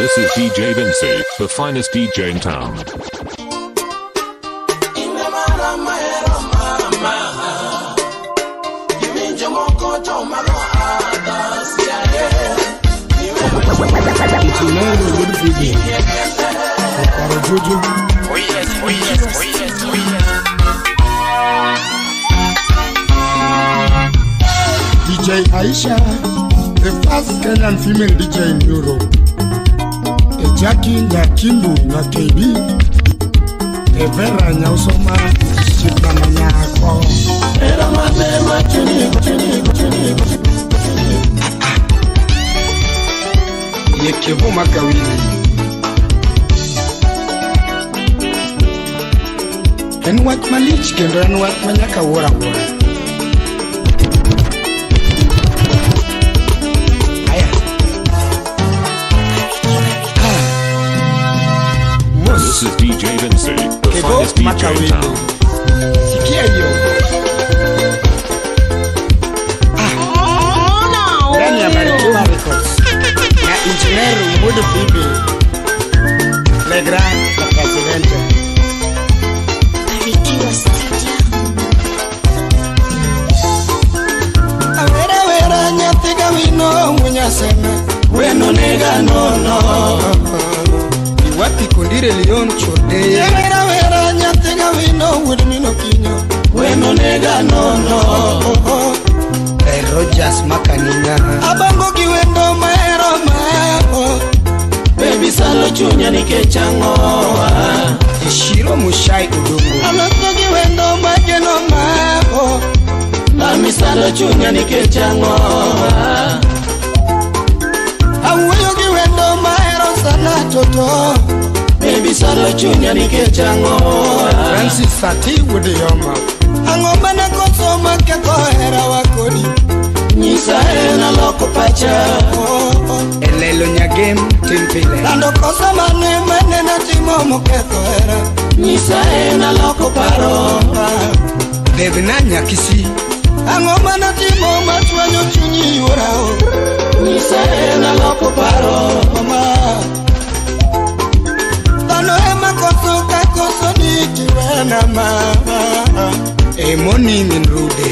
This is DJ Vinci, the finest DJ in town. Oh yes, oh yes, oh yes, oh yes. DJ Aisha, the first Kenyan female DJ in Europe. E Jackie Nyakindu na KB. E Vera Nyausoma, Shibana Nyako. Era mapema chini, chini, chini, chini. Yekevo Makawili. En wach malich kendo en wach ma nyaka wuor awuora. Aya. Mos. This is DJ Vinci, the Kevo finest DJ in Makawili. town. Sikia hiyo. Ndani ya Barikiwa Records na Engineer Umudu Bibi Le Grand la Presidente. Barikiwa Studio. Awera wera nyathi gawino munyaseme weno nega nono. Iwapi kondire Leon Chode. Awera wera nyathi gawino wuod mino kinyo weno nega nono. Rogers Makanina. Abongo gi wendo mahero mako. Baby salo chunya nikech ang'o. Ishiro Mushai Udongo. Aloso gi wendo mageno mako. Mami salo chunya nikech ang'o. Awuoyo gi wendo mahero sana toto. Baby salo chunya nikech ang'o. Francis Sati Wuodiyoma. Ang'o mane koso maketho herawa kodi. Nyisa en aloko pacha. Elelo Nyagem tim pile. Lando koso mane mane natimo moketho hera. Nyisa en aloko paro. Devna Nyakisi. Ang'o mane atimo machwanyo chunyi yuora. Nyisa en aloko paro. Mama. Dhano ema koso ka koso ni tiwena mama. Emoni min Rude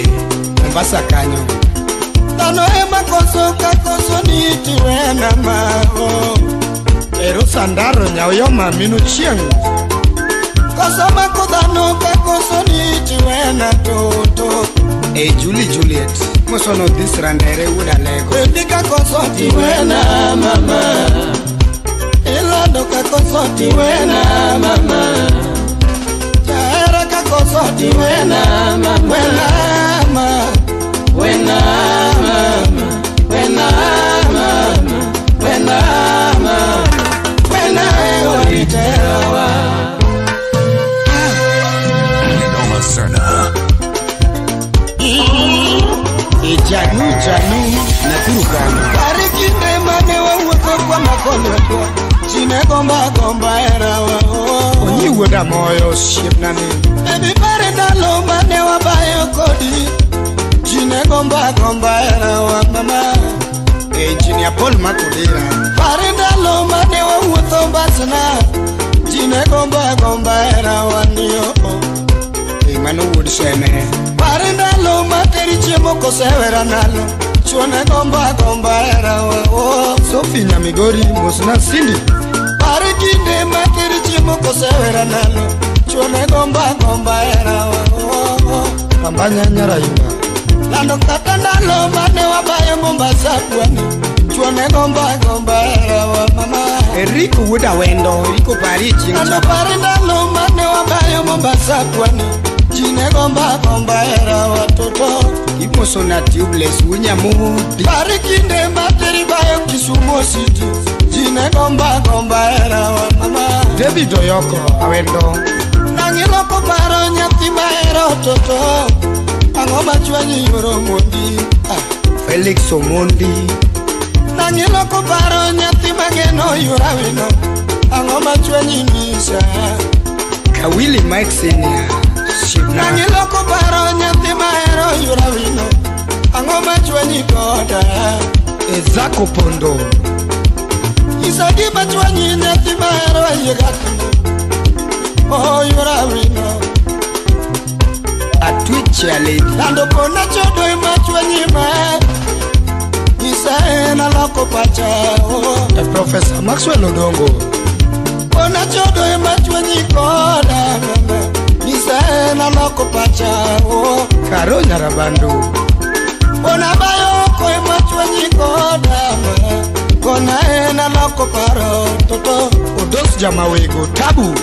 Mombasa kanyo. Dhano ema koso ka koso ni tiwena mama. Ero Sandaro Nyaoyoma minu chieng'. Koso mako dhano ka koso ni tiwena toto. E Julie Juliet mosono this randere wuod Alego. Bendi ka koso tiwena mama. Ilando ka koso tiwena mama. Jahera ka koso tiwena mama. Wena mama. Wena mama. Wena mama. Wena mama. Wena eoritewa. Noma Serna. E Janu Janu Nakuru kanyo. Pare kinde mane wawuotho kwa makolwetwa. Ji ne gomba gomba herawa. Onyi wuod Amoyo osiepna ni. Baby pare ndalo mane wabayo kodi. Ji ne gomba gomba herawa mama. Engineer Paul Makodera. Pare ndalo mane wawuotho mbasna. Ji ne gomba gomba herawa niyo. E mano wuod Seme. Pare ndalo materi chiemo kosewera nalo. Chuo ne gomba gomba herawa. Sophie Nyamigori mosna Cindy. Pare kinde materi chiemo kosewera nalo. Chuo ne gomba gomba herawa. Pambanya Nyaraimba. Lando kata ndalo mane wabayo Mombasa pwani. Chuo ne gomba gomba herawa mama. Eriko wuod Awendo, Eriko pari chieng' Lando pare ndalo mane wabayo Mombasa pwani. Ji ne gomba gomba herawa toto. Imosona tubeless wunyamudi. Pare kinde materi bayo Kisumu City. Ji ne gomba gomba herawa mama. David Oyoko Awendo. Nang'iloko paro nyathi mahero toto. Ang'o machwanyi yuoro mondi. Felix Omondi. Nang'iloko paro nyathi mageno yuora wino. Ang'o machwanyi nyisa. Kawili Mike Senior. Shibna. Nang'iloko paro nyathi mahero yuora wino. Ang'o machwanyi koda. Ezako Pondo. Nyisa gima chwanyi ayiega timo. Oh yuora wino. Atwich ya lady. Lando pona chodo ema chwanyi ma. Nyisa en aloko pacha oh. Professor Maxwell Odongo. Pona chodo ema chwanyi koda mama. Nyisa en aloko pacha oh. Karo Nyarabandu. Pona bayo ko ema chwanyi koda mama. Kona en aloko paro toto. Odos Jamawego Tabu.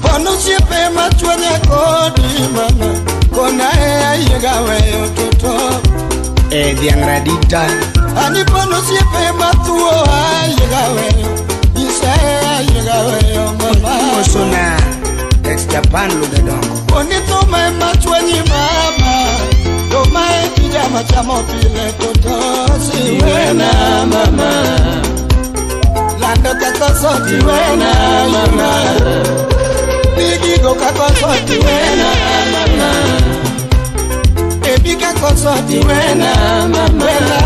Pona osiepe ma chwanya kodi mama. Kona e ayiega weyo toto. Dhiang' Radita. Ani pona osiepe ma thuo ayiega weyo. Nyisa e ayiega weyo mama. Mosona ex Japan Lugedongo. Poni thuma ema chwanyi mama. Thuma e tija machamo pile toto. Siwena mama. Lando kakoso tiwena mama. Nigigo kakoso tiwena mama. Ebi kakoso tiwena mama. Wena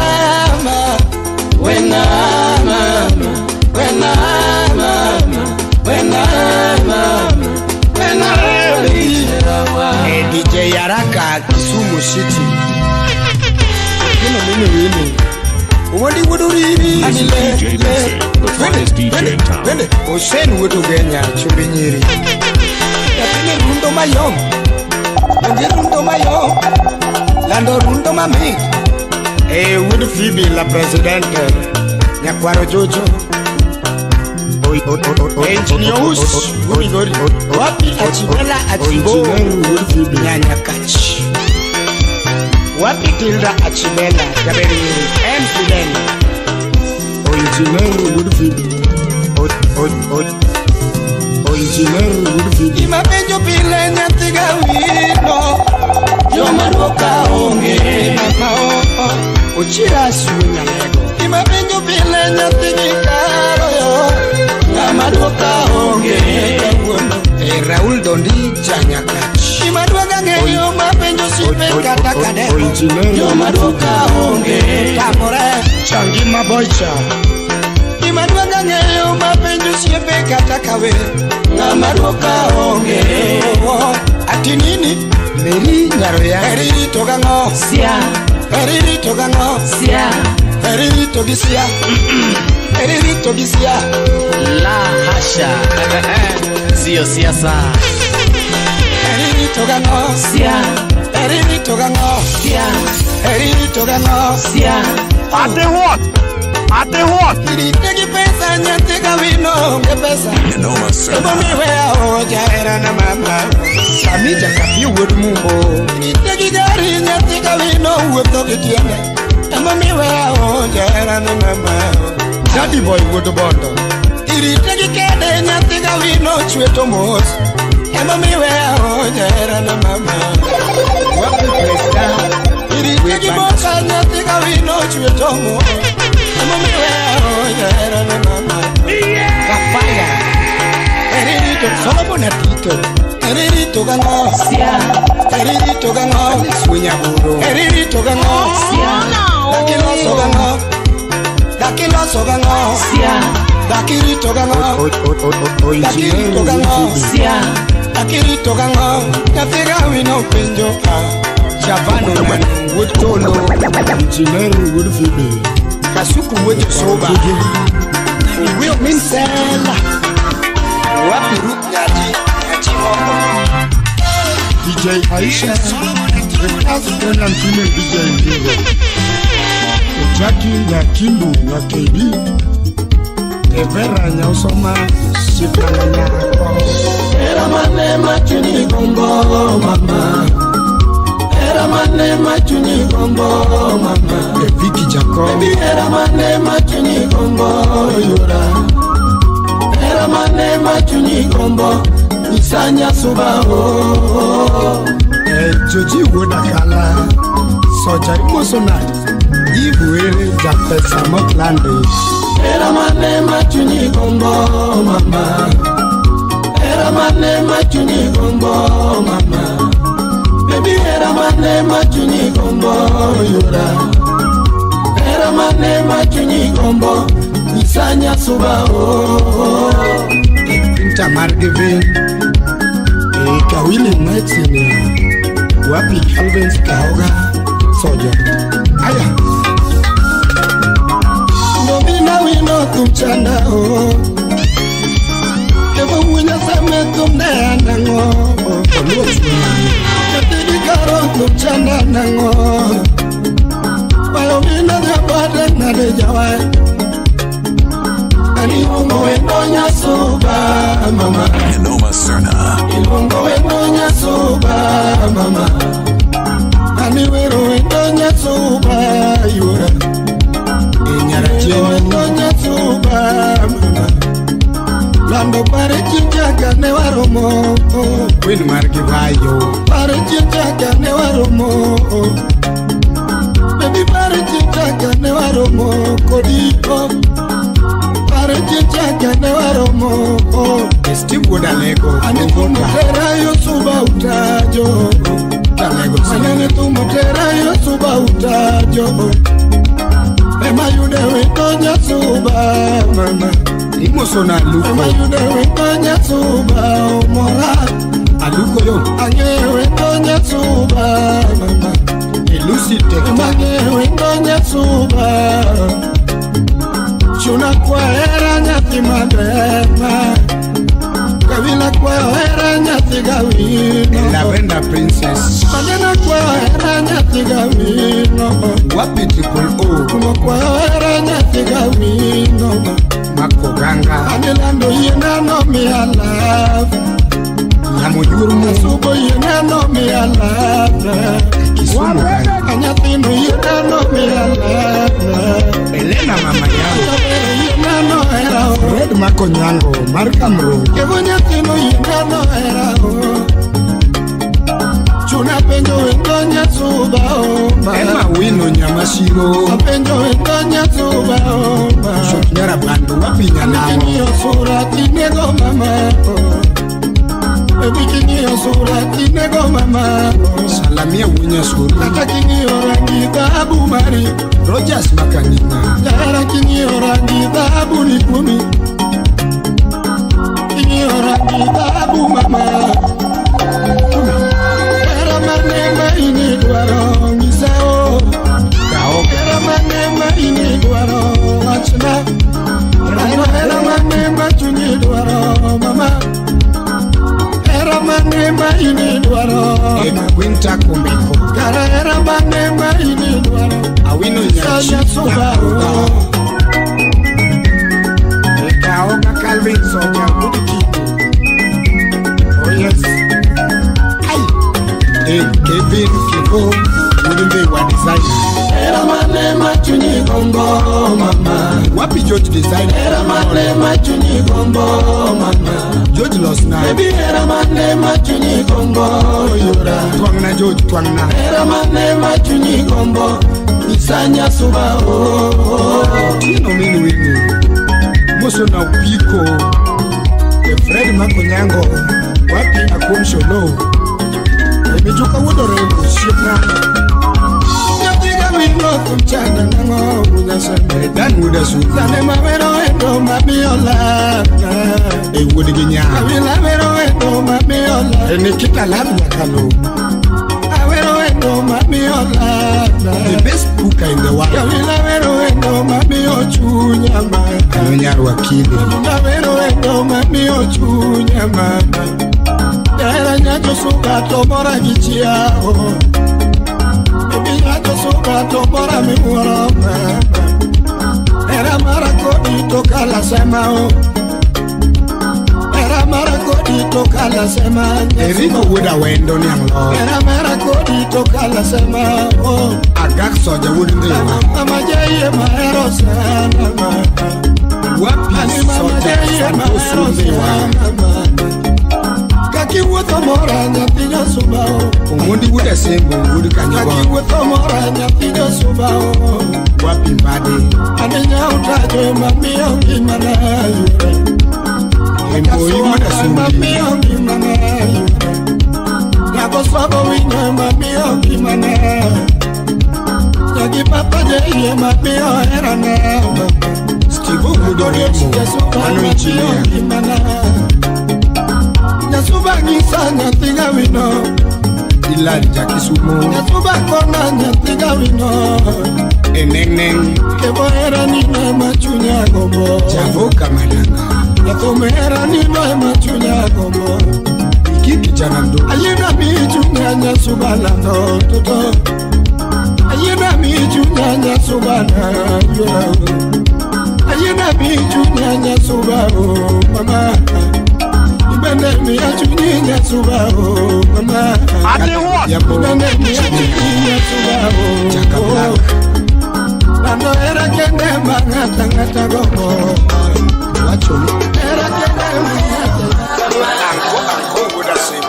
mama. Wena mama. Wena mama. Wena mama. DJ Yaraka Kisumu City. Kino mimi wini. Uwodi wuduriri. DJ Vinci, the finest DJ in town. Osen wudu Kenya chumbi nyiri. Nyathini rundo mayom. Onge rundo mayom. Lando rundo mamit. Wuod Phoebe la presidente. Nyakwaro Jojo. Engineer Us Migori. Wapi Achibela Achibo. Nyanyakach. Wapi Tilda Achibela Jaberi MC Ben. Gima penjo pile nyathi gawino. Joma duoka onge mama oh. Ochira suo nyalego. Gima penjo pile nyathi gi karo yo. Ng'ama duoka onge kawuono. Raul Dondi Janyakach. Gima duoka ng'eyo ma penjo osiepe kata kadeko. Joma duoka onge tamore. Changima Boycha. Gima duoka ng'eyo ma penjo osiepe kata kawe. Ng'ama duoka onge. Ati nini? Meri Nyaroya. Eri rito gang'o? Sia. Eri rito gang'o? Sia. Eri rito gi sia. Eri rito gi sia. La hasha. Sio siasa. Eri rito gang'o? Sia. Eri rito gang'o? Sia. Eri rito gang'o? Sia. Ate what? Ate what? Irite gi pesa nyathi gawino onge pesa. Noma Serna. Emomiwe aoja herana mama. Sami Jakapi wuod Mumbo. Irite gi gari nyathi gawino wuotho gi tiende. Emomiwe aoja herana mama. Daddy Boy wuod Bondo. Irite gi kede nyathi gawino chweto mos. Emomiwe aoja herana mama. Wapi Presta. Irite gi boka nyathi gawino chweto mos. Emomiwe aoja herana mama. Kafaya. Eririto Solomon Atito. Eririto gang'o? Sia. Eririto gang'o? Sunyaburo. Eririto gang'o? Sia. Dakiloso gang'o? Dakiloso gang'o? Sia. Dakirito gang'o? Dakirito gang'o? Sia. Dakirito gang'o? Nyathi gawino penjo ka. Javano Nano wuod Tolo. Kasuku wuod Josoba. Owuoyo min Sela. Wapi Ruth Nyaji Nyaji moko. DJ Aisha, the first born and female DJ in Europe. Jackie Nyakindu Nyakebi, Evera Nyausoma, Shifana Nyako. Era mane machuni gombo mama. Era mane machuni gombo mama. Vicky Jacob. Baby era mane machuni gombo yura. Era mane machuni gombo Isanya suba oh. Joji Wodakala, Soja Imosona, Ibuere Japesa Moklande. Era mane machuni gombo mama. Era mane machuni gombo mama. Baby era mane machuni gombo yura. Era mane machuni gombo Isanya suba oh. Victor Margivin. Kawili Mike Senior. Wapi Calvin Kaoga Soja. Aya. Ngomina wino kumchanda o. Kevo wunya same kumne anango. Katidi karo kumchanda nango. Palomina diabade na de jawa. Ani ungo wendo nyasuba mama. Noma Serna. Ilungo wendo nyasuba mama. Ani wero wendo nyasuba yura. Lando pare chinchaka ne waromo. Queen Margivayo. Pare chinchaka ne waromo. Baby pare chinchaka ne waromo. Kodiko. Pare chinchaka ne waromo. Steve Wodalego. Ani tumutera yosuba utajo. Anene tumutera yosuba utajo. Ema yude wendo nyasuba mama. Imosona aluko. Ema yude wendo nyasuba omora. Aluko yo. Ange wendo nyasuba mama. Elusi tekta. Ema ange wendo nyasuba. Chuna kwa era nyathi mabema. Kawila kwa era nyathi gawino. Lavenda Princess. Manena kwa era nyathi gawino. Wapi Triple O. Kumo kwa era nyathi gawino. Makoganga. Anilando yena no mi alaf. Namuyuru Subo yena no mi alaf. Kisumu. Anyathino yena no mi alaf. Elena mama yao. Yena no era o. Red Makonyango Markamro. Kevo nyathino yena no era o. Chuna penjo wendo nyasuba o ma. Emma Wino Nyamashiro. Apenjo wendo nyasuba o ma. Shotnyara bandu wapi nyanamo. King'iyo sura tinego mama o. Baby king'iyo sura tinego mama o. Salamia wunya suru. Kata king'iyo rangi dhahabu mari. Rogers Makanina. Jahera king'iyo rangi dhahabu ni kuomi. King'iyo rangi dhahabu mama. Hera mane ma ini dwaro nyisao. Hera mane ma ini dwaro wachna. Hera mane ma chunyi dwaro mama. Hera mane ma ini dwaro. Quinta Kumeko. Kara hera mane ma ini dwaro. Awino nyachi. Kaoga Calvin Soja Budiki. Oh yes. Kevin Kivo Wudimbe wa design. Hera mane ma chunyi gombo mama. Wapi George design. Hera mane ma chunyi gombo mama. George Losna. Baby hera mane ma chunyi gombo yura. Twangna George twangna. Hera mane ma chunyi gombo. Isanya suba o. Tino mini wini. Moso na upiko. Fred Makonyango. Wapi akumsholo. Mijuka wodore usiepna. Nyathiga wino kumchana nango unyaseme. Dan wuda su. Sane mawero endo mabiola. E wuod gi nya. Awila wero endo mabiola. E Nikita lab nyakalo. Awero endo mabiola. The best cooker in the world. Awila wero endo mabio chunya mama. Anyar wakili. Awero endo mabio chunya mama. Era nyacho suka to mora gichia o. Baby nyacho suka to mora mi muoro mama. Era mara kodi to kala sema o. Era mara kodi to kala sema. Eriko wuda wendo ni anglo. Era mara kodi to kala sema o. Agak soja wudu ndiwa. Mama jaiye mahero sana mama. Wapi soja santosu ndiwa. Kakiwuotho mora nyathi josuba o. Omondi wuda sembo wudu kanyogo. Kakiwuotho mora nyathi josuba o. Wapi mbadi. Ane nyautajo ema miyo ngimana yure. Emboi wuda sumbi. Ema miyo ngimana yure. Nyakosogo winyo ema miyo ngimana. Nyagi papa jei ema miyo herana. Steve wudo remo. Mano engineer. ng'isa nyathi gawino. Ilari Jakisumo. Nyasuba kona nyathi gawino. Eneng neng. Kebo hera nino ema chunya gombo. Javoka Malanga. Jathum hera nino ema chunya gombo. Iki kijana mdogo. Ayiena mi chunya nyasuba lando toto. Ayiena mi chunya nyasuba na yura. Ayiena mi chunya nyasuba o mama. Ibende mi achunyi nyasuba o mama. Ate what? Ibende mi achunyi nyasuba o. Chaka Black. Lando era kende mangata ngata gombo. Wacho. Era kende mangata. Anko anko wudase.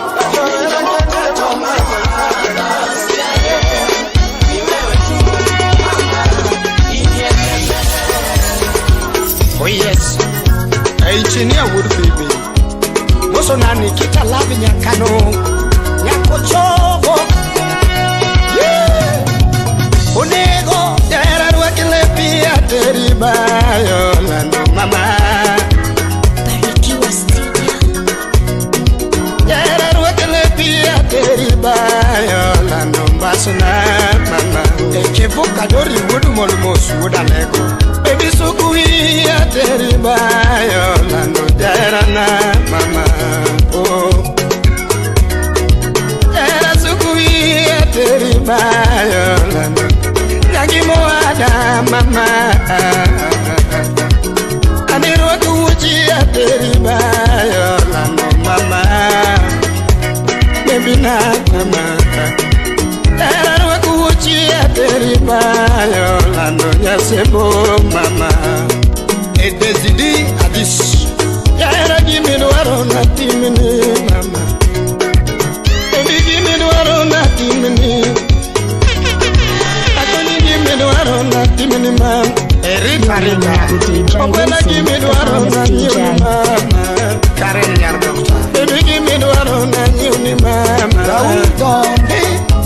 Oh yes. Engineer would be. Moso nani kita lavi nyakano. Nyako chogo. Yeah. Onego era rwakile pia teribayo lando mama. Barikiwa Studio. Era rwakile pia teribayo lando mbasuna mama. Ekevuka dori wudu molmosu wudalego. Baby sukuia teribayo lando jarana mama. Oh. Era sukuia teribayo lando nyagimoada mama. Anirwa kuchia teribayo lando mama. Baby na mama. Era kuchia teribayo lando nyasebo mama. Edezidi adis. Yara gimidwaro na timini mama. Baby gimidwaro na timini. Akoni gimidwaro na timini mama. Erita rita. Okwela gimidwaro na nyuni mama. Karen nyar doctor. Baby gimidwaro na nyuni mama. Raul Donde.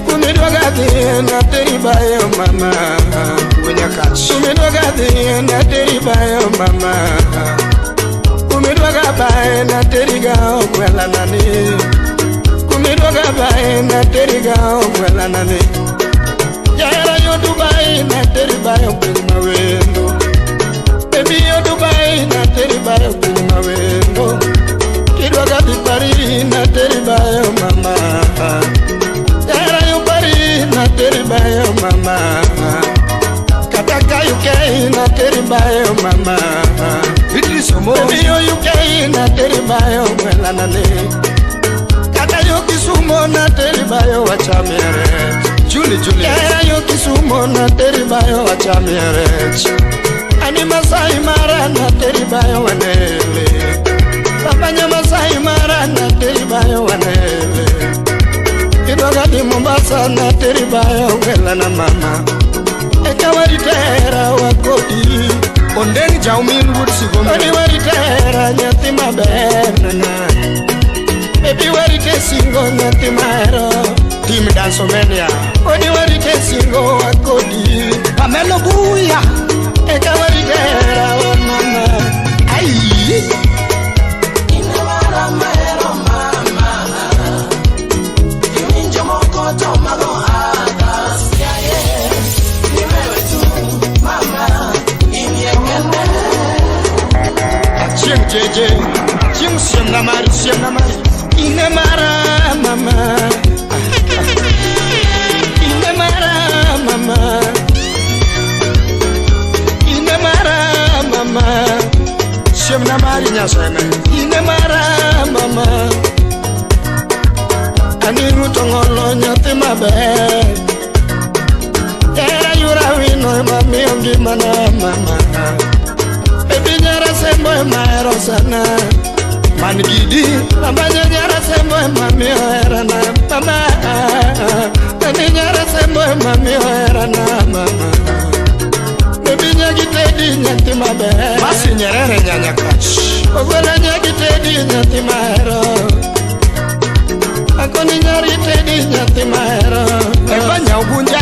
Kumidwaga na teribayo mama. Wenyakach. Kumidwaga na teribayo mama. Kumidwaga bae na teriga ogwela nani. Kumidwaga bae na teriga ogwela nani. Yara yo Dubai na teribayo piny mawendo. Baby yo Dubai na teribayo piny mawendo. Kidwaga dhi Paris na teribayo mama. Yara yo Paris na teribayo mama. Kataka UK na teribayo mama. Idris Omo. Baby yo UK na teribayo gwela nani. Kata yo Kisumo na teribayo wachamiere. Julie Julie. Yara yo Kisumo na teribayo wachamiere. Ani Masai Mara na teribayo wanele. Papanya Masai Mara na teribayo wanele. Kidwaga di Mombasa na teribayo gwela na mama. Eka waritera wakodi. Ondeni jaumin wud sigome. Oni waritera nyathi maber nana. Baby warite singo nyathi mahero. Team Dancomania. Oni warite singo wakodi. Pamelo Buya. Eka waritera wa mama. Ai. Chieng jeje, chieng siem na mari, siem na mari. Ine mara mama. Ine mara mama. Ine mara mama. Siem na mari nyaseme. Ine mara mama. Ani ruto ngolo nyathi maber. Era yura wino mami ngimana mama. Baby nyara sembo mahero sana. Man gidi. Mama nyara sembo mami oherana mama. Baby nyara sembo mami oherana mama. Baby nyagi tedi nyathi maber. Masi Nyerere nyanya kach. Ogwela nyagi tedi nyathi mahero. Akoni nyari tedi nyathi mahero. Eba nyaugunja.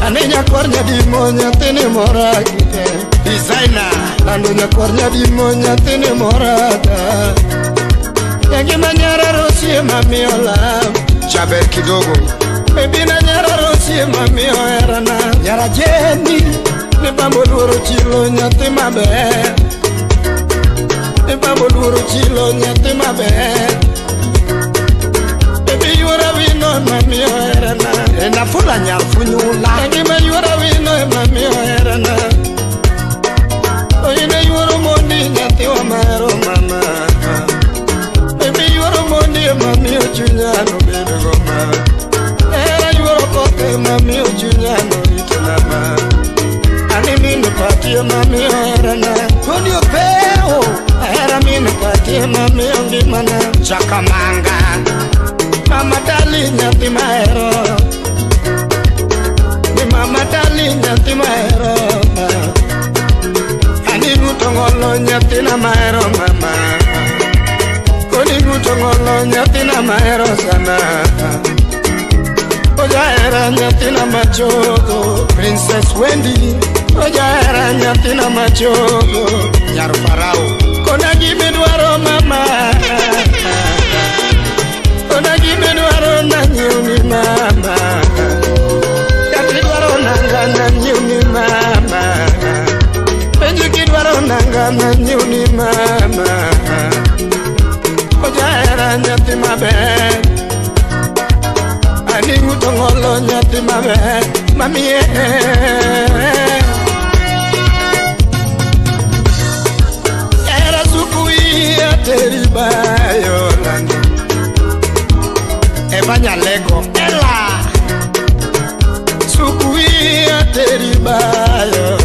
Ane nyakwar nyadimo nyathini mora kite. Designer. Lando nyakwar nyadimo nyathini mora da. Nyangima nyara rosie mami olam. Jaber kidogo. Baby na nyara rosie mami oherana. Nyara Jeni. Ni bambo luoro chilo nyathi maber. Ni bambo luoro chilo nyathi maber. Baby yuora wino mami oherana. Nafula nyar funyula. Nyangima yuora wino mami oherana. Oine yuoro mondi nyathi wa mahero mama. Baby yuoro mondi mami ochunya no bedo go ma. Era yuoro koke mami ochunya no rito mama. Ani minu patie mami oherana. Tony Opeo. Ahera minu patie mami ongimana. Chakamanga. Mama dali nyathi mahero. Ni mama dali nyathi mahero. Ani ngutongolo nyathina mahero mama. Koni ngutongolo nyathina mahero sana. Ojahera nyathina machogo. Princess Wendy. Ojahera nyathina machogo. Nyar Farao. Kona gimidwaro mama. Kona gimidwaro nanyiew mama. Kata idwaro nanga nanyiew mama. Penjo kidwaro nanga nanyiew mama. Ojahera nyathi maber. Ani ngutongolo nyathi maber. Mami Era sukuia teribayo lando. Eva Nyalego. Ela sukuia teribayo.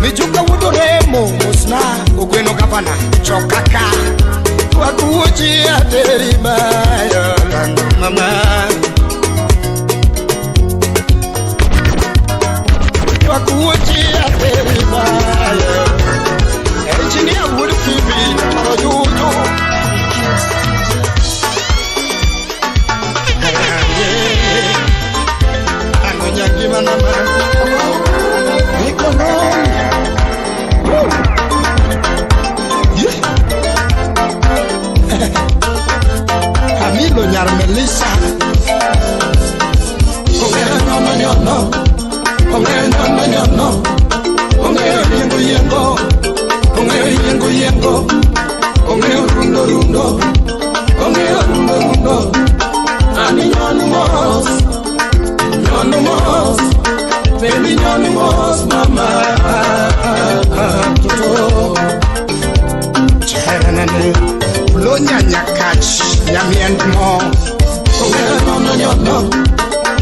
Mijuka wudoremo Musna Ogweno gavana Chokaka. Wakuuchi ateribayo lando mama. Wakuuchi ateribayo. Engineer Wood Phoebe Rojuju. Anonya gimana mama. Mikononi. Camilo nyar Melissa. Ong'eyo nyono nyono. Ong'eyo nyono nyono. Ong'eyo yiengo yiengo. Ong'eyo yiengo yiengo. Ong'eyo rundo rundo. Ong'eyo rundo rundo. Ani nyono mos. Nyono mos. Baby nyono mos mama. Toto. Cherenene. Lonya nyakach nyamien mo. Ong'eyo nyono nyono.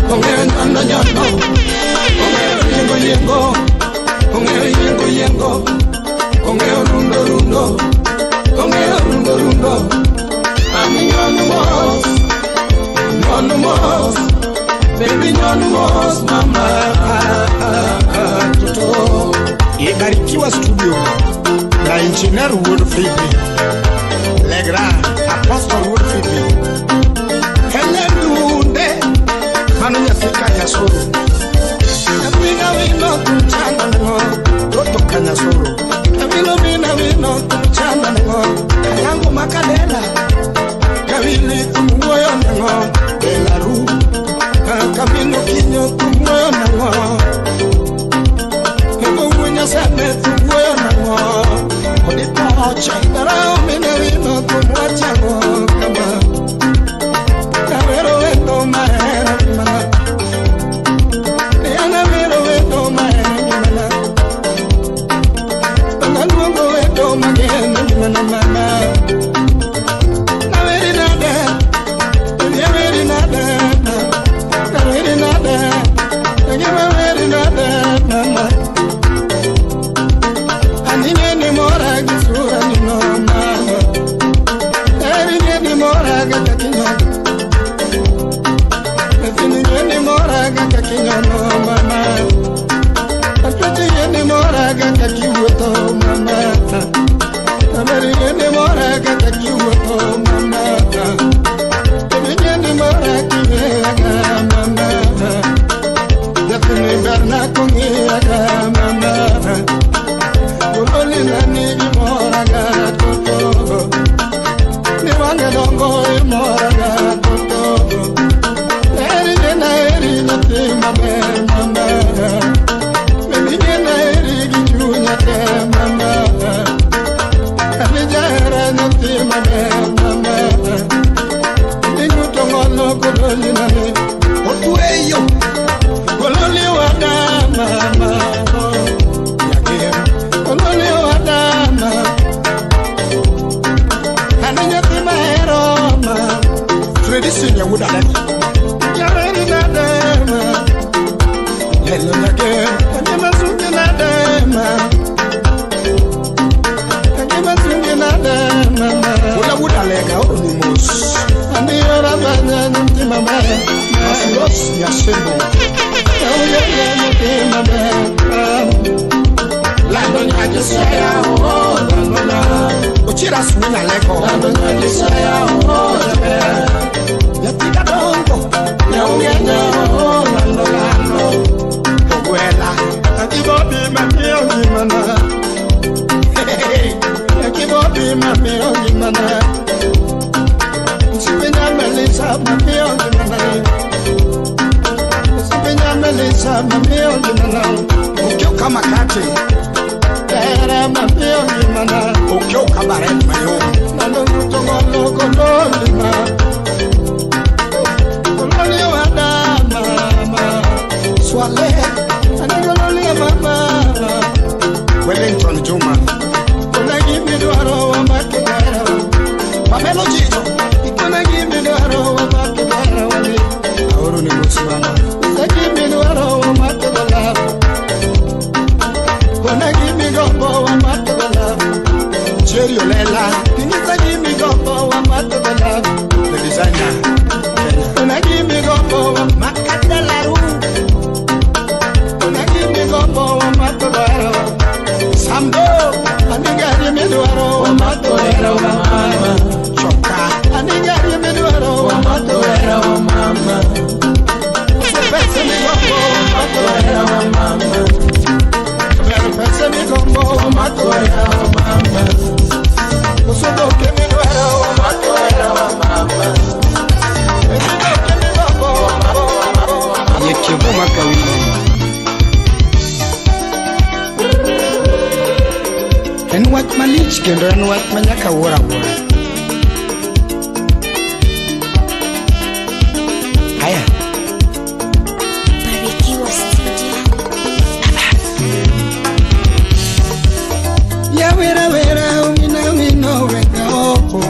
Ong'eyo nyono nyono. Ong'eyo yiengo yiengo. Ong'eyo yiengo yiengo. Ong'eyo rundo rundo. Ong'eyo rundo rundo. Ani nyono mos. Nyono mos. Baby nyono mos mama. Toto. Ibarikiwa studio na Engineer Wood Phoebe. Legra Apostle Wood Phoebe. Helen Dunde. Mano nyafika Nyasoro. Amina wino kumchana ngo. Toto Kanyasoro. Amino mina wino kumchana ngo. Kayango Makadela. Kawili kumwoyo ngo. Belaru. Kamino kinyo kumwoyo ngo. Ebo wunya sane kumwoyo ngo. Odipoche. Darao mina wino kumwacha ngo kama. Kawero wendo mahera mana. Yana wero wendo mahera mana. Tangaluongo wendo mageno mana mama. Naweri nade. Naweri nade. Naweri nade. Naweri nade mama. Anine ni mora gisura ni no mama. Erine ni mora gakakinyo. Nafini ni mora gakakinyo no mama. Atwachi ni mora gakakiwoto mama. Ameri ni mora Amos Nyasembo. Lando Nyajesaya, oh, Ochira Swina Leko. Lando Nyajesaya, oh, Yatika Dongo, Nyaunya, oh, Lando Lando, Ogwela, Akibobi, Mami, Ogimana. Akibobi, Mami, Ogimana. Sipenya Melissa, Mami, Ogimana. Sipenya Melissa, Mami, Ogimana. Okyo Kamakate. Era mami ogimana. Okyo Kabare Mayo. Nalo mutongolo kololima. Kololi wada mama. Swale. Anagololi mama. Wellington Juma. Kolagi midwaro wa makidara. Pamelo Jijo. Kolagi midwaro wa makidara. Auru ni mama. Kolagi midwaro wa makidara. Lela, the designer. Samdo, Choka, En wach malich kendo en wach ma nyaka wuor awuora. Haya. Barikiwa Studio. Ya wera wera wina wino weka oko.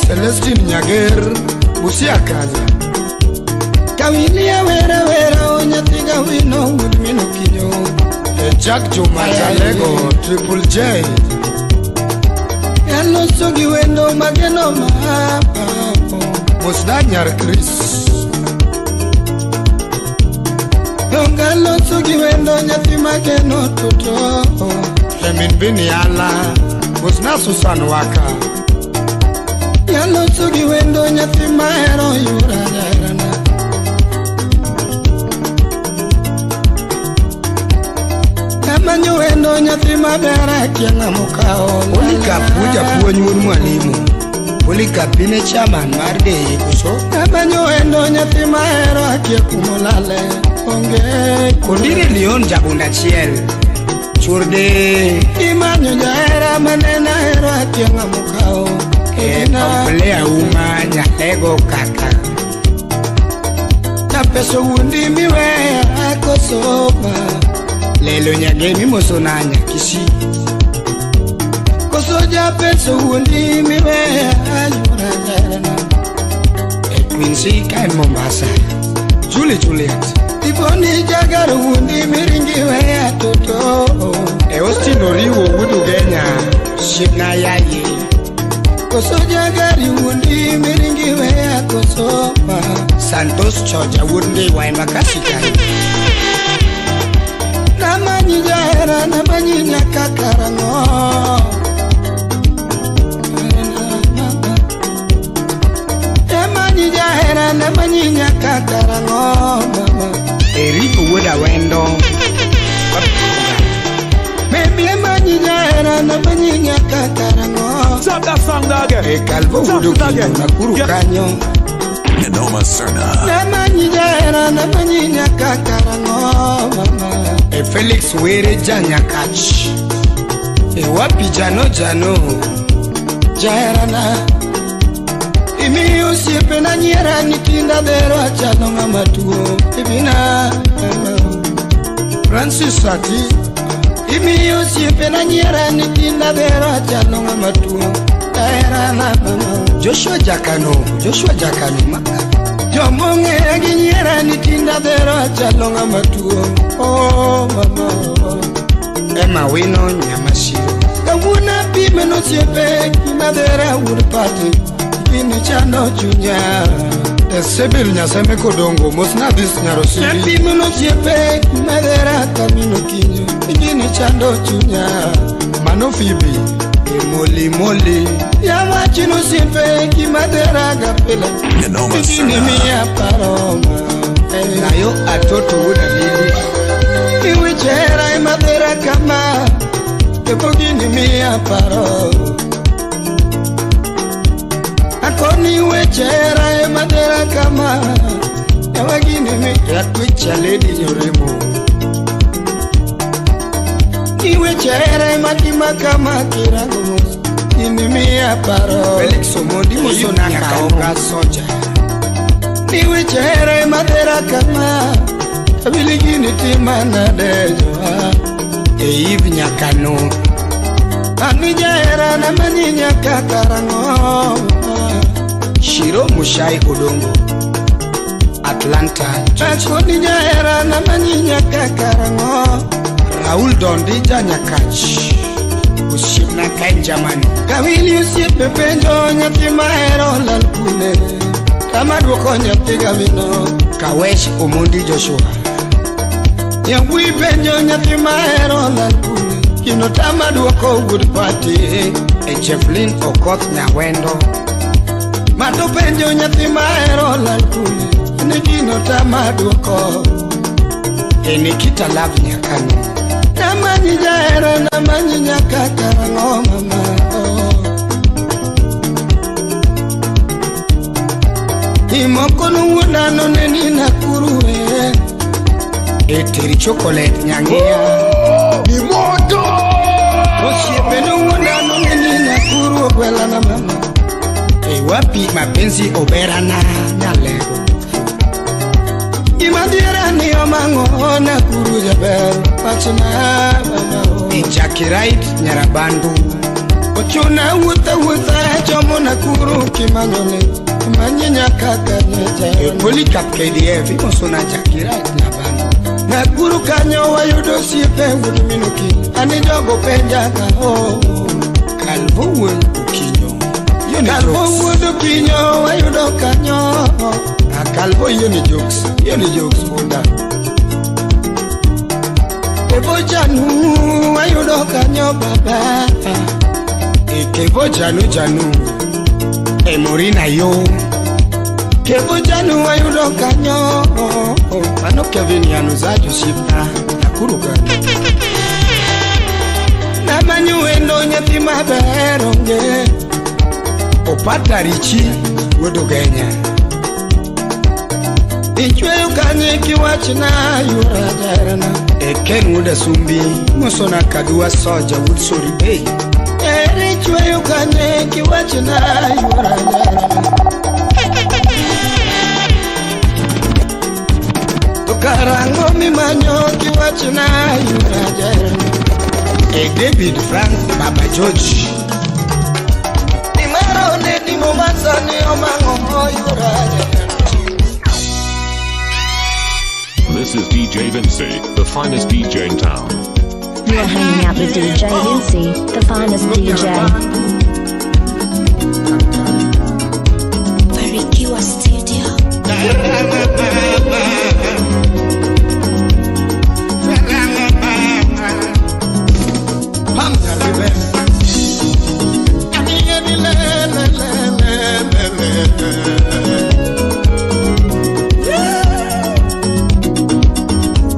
Celestine Nyager, Busia Kaza. Kawini ya wera wera onyathiga wino wuod min Okinyo. Jack Juma Jalego, Triple J. Aloso gi wendo mageno ma Mosna Nyar Chris. Donga loso gi wendo nyathi mageno toto. Emin Biniala, Mosna Susan Waka. Aloso gi wendo nyathi mahero yura jaherana. Amanyo wendo nyathi maber akia ng'ama okawo. Polycarp japuonj wuod mwalimu. Polycarp in e chairman mar DE koso? Amanyo wendo nyathi mahero akia kumolale. Onge Kondire Leon jabunda achiel. Churde imanyo jahera manene ahero akia ng'ama okawo. Komplea uma nyalego kaka. Japeso wuondi miweya koso ma. Lelo nyagemi mosona nyakisi. Koso japeso wuondi miweya yura jaherana. E Quincy ka en Mombasa. Julie Juliet. Iponi jagaro wuondi miringi weya toto. E Austin Oriwo wuod Ugenya. Shipna yaye. Koso jagari wuondi miringi weya koso ma. Santos Choja wuod Ndhiwa e Makasi kanyo. Namanyi jahera namanyi nyaka karang'o. Namanyi jahera namanyi nyaka karang'o mama. Eric wuod Awendo. Baby namanyi jahera namanyi nyaka karang'o. Stop that song dog. E Calvo wuod Okinyo Nakuru kanyo. Noma Serna. Namanyi jahera namanyi nyaka karang'o mama. E Felix Were Janyakach. E wapi jano jano. Jaherana imiyo osiepena nyiera nyithinda dhero achalo ng'ama tuo ibina. Francis Sati. Imiyo osiepena nyiera nyithinda dhero achalo ng'ama tuo jaherana mama. Joshua Jakano, Joshua Jakano ma. Jomong'eya gi nyiera nyithinda dhero achalo ng'ama tuo oh mama. Emma Wino Nyamasiro. Kawuono apime nosiepe gima dhera wuod pati gini chando chunya. Sebil Nyaseme Kodongo mosna this Nyarosiri. Nyathi osiepe madhera kamino kinyo gini chando chunya. Mano Phoebe Moli moli. Yawachino osiepe kimadhera gapela Noma gini Serna. miya paroma. Nayo atoto wuda lili. Iwichera imadhera kama Kepo gini miya paro. Akoni wechera imadhera kama Ewa gini mi Rakwicha lady nyoremo. Iwechera imatima kama kirango mos gini miya paro. Felix Omondi mosona kaonga soja. Iwechera imadhera kama Kabili gini tima nade joa. Eve Nyakano. Ani jahera na manyi nyaka karang'o. Shiro Mushai Odongo Atlanta. Akoni jahera na manyi nyaka karang'o. Raul Dondi Janyakach Osiepna kae Germany. Kawili osiepe penjo nyathi mahero lal kune. Kama duoko nyathi gawino. Kawesh Omondi Joshua. Yawuoyi penjo nyathi mahero lal kune. Gino tama duoko wuod pati. E Jefflin Okoth Nyawendo. Mato penjo nyathi mahero lal kune. Ni gino tama duoko. E Nikita Love Nyakano. Namanyi jahera namanyi nyaka karang'o mama. Imoko nowuonda noneni Nakuru e. E Teri Chocolate Nyang'ia. Ni moto. Osiepe nowuonda noneni Nakuru ogwela na mama. E wapi mapenzi oberana Nyalego. Gima dhiera ni omang'o Nakuru jaber wachna mama. E Jackie Wright Nyarabandu. Ochuna wuotha wuotha chomo Nakuru kimanyone. Manyi nyaka kanye E jahera. Polycarp KDF imosona Jackie Wright Nyabandu. Nakuru kanyo wayudo osiepe wuod minuki. Ani jogo penja ka oh. Calvo wuon Okinyo. Hiyo ni Kalvo jokes. wuod Okinyo wayudo kanyo. Ah, Calvo hiyo ni jokes. Hiyo ni jokes oda. Kevo janu wayudo kanyo baba. E Kevo Janu Janu. E Morina yo. Kevo janu wayudo kanyo. Mano Kevin Yanuza Josipna Nakuru kanyo. Namanyo wendo nyathi maber onge. Opata Richi wuod Ugenya. Ichweyo kanye kiwachna yura jaherana. E Ken wuod Asumbi mosona Kadua Soja wuod Sori Bay. Ere ichweyo kanye kiwachna yura jaherana. To karang'o mimanyo kiwachna yura jaherana. E David Frank Baba George. Nimaro ne ni Mombasa ni omang'o yura jaherana. This is DJ Vinci, the finest DJ in town. You're hanging out with DJ Vinci, the finest DJ. Barikiwa Studio. Pam River. Ani le le le le le le.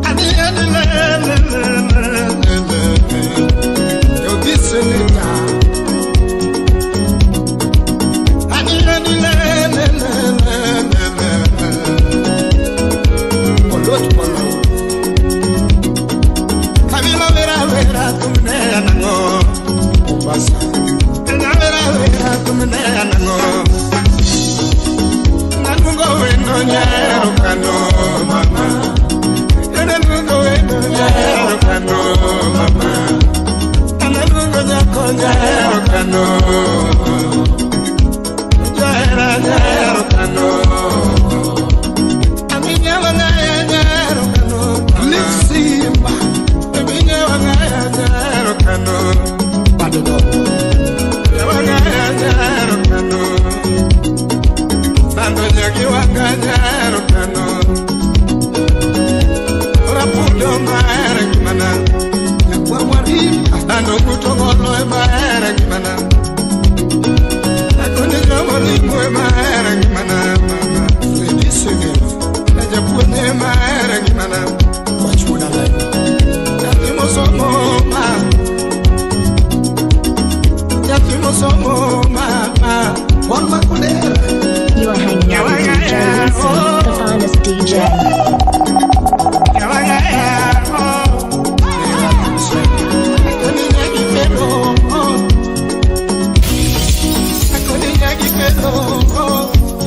Ani le le le le le le. Yo this senator. Ani le le le le le le. Olot polo. Camilo vera vera tumne anango. Mombasa. Vera vera tumne anango. Nanungo wendo nyero kano mama. Nanungo wendo nyero kano mama. Nanungo nyako nyero kano. Nyero nyero kano. Aminya wangaya nyero kano. Simba. Aminya wangaya nyero kano. Badodo. Wangaya nyero kano. Sando nyaki wangaya. nyathi mosomo mama. Paul Makudera. You are hanging out with DJ Vinci, the finest DJ.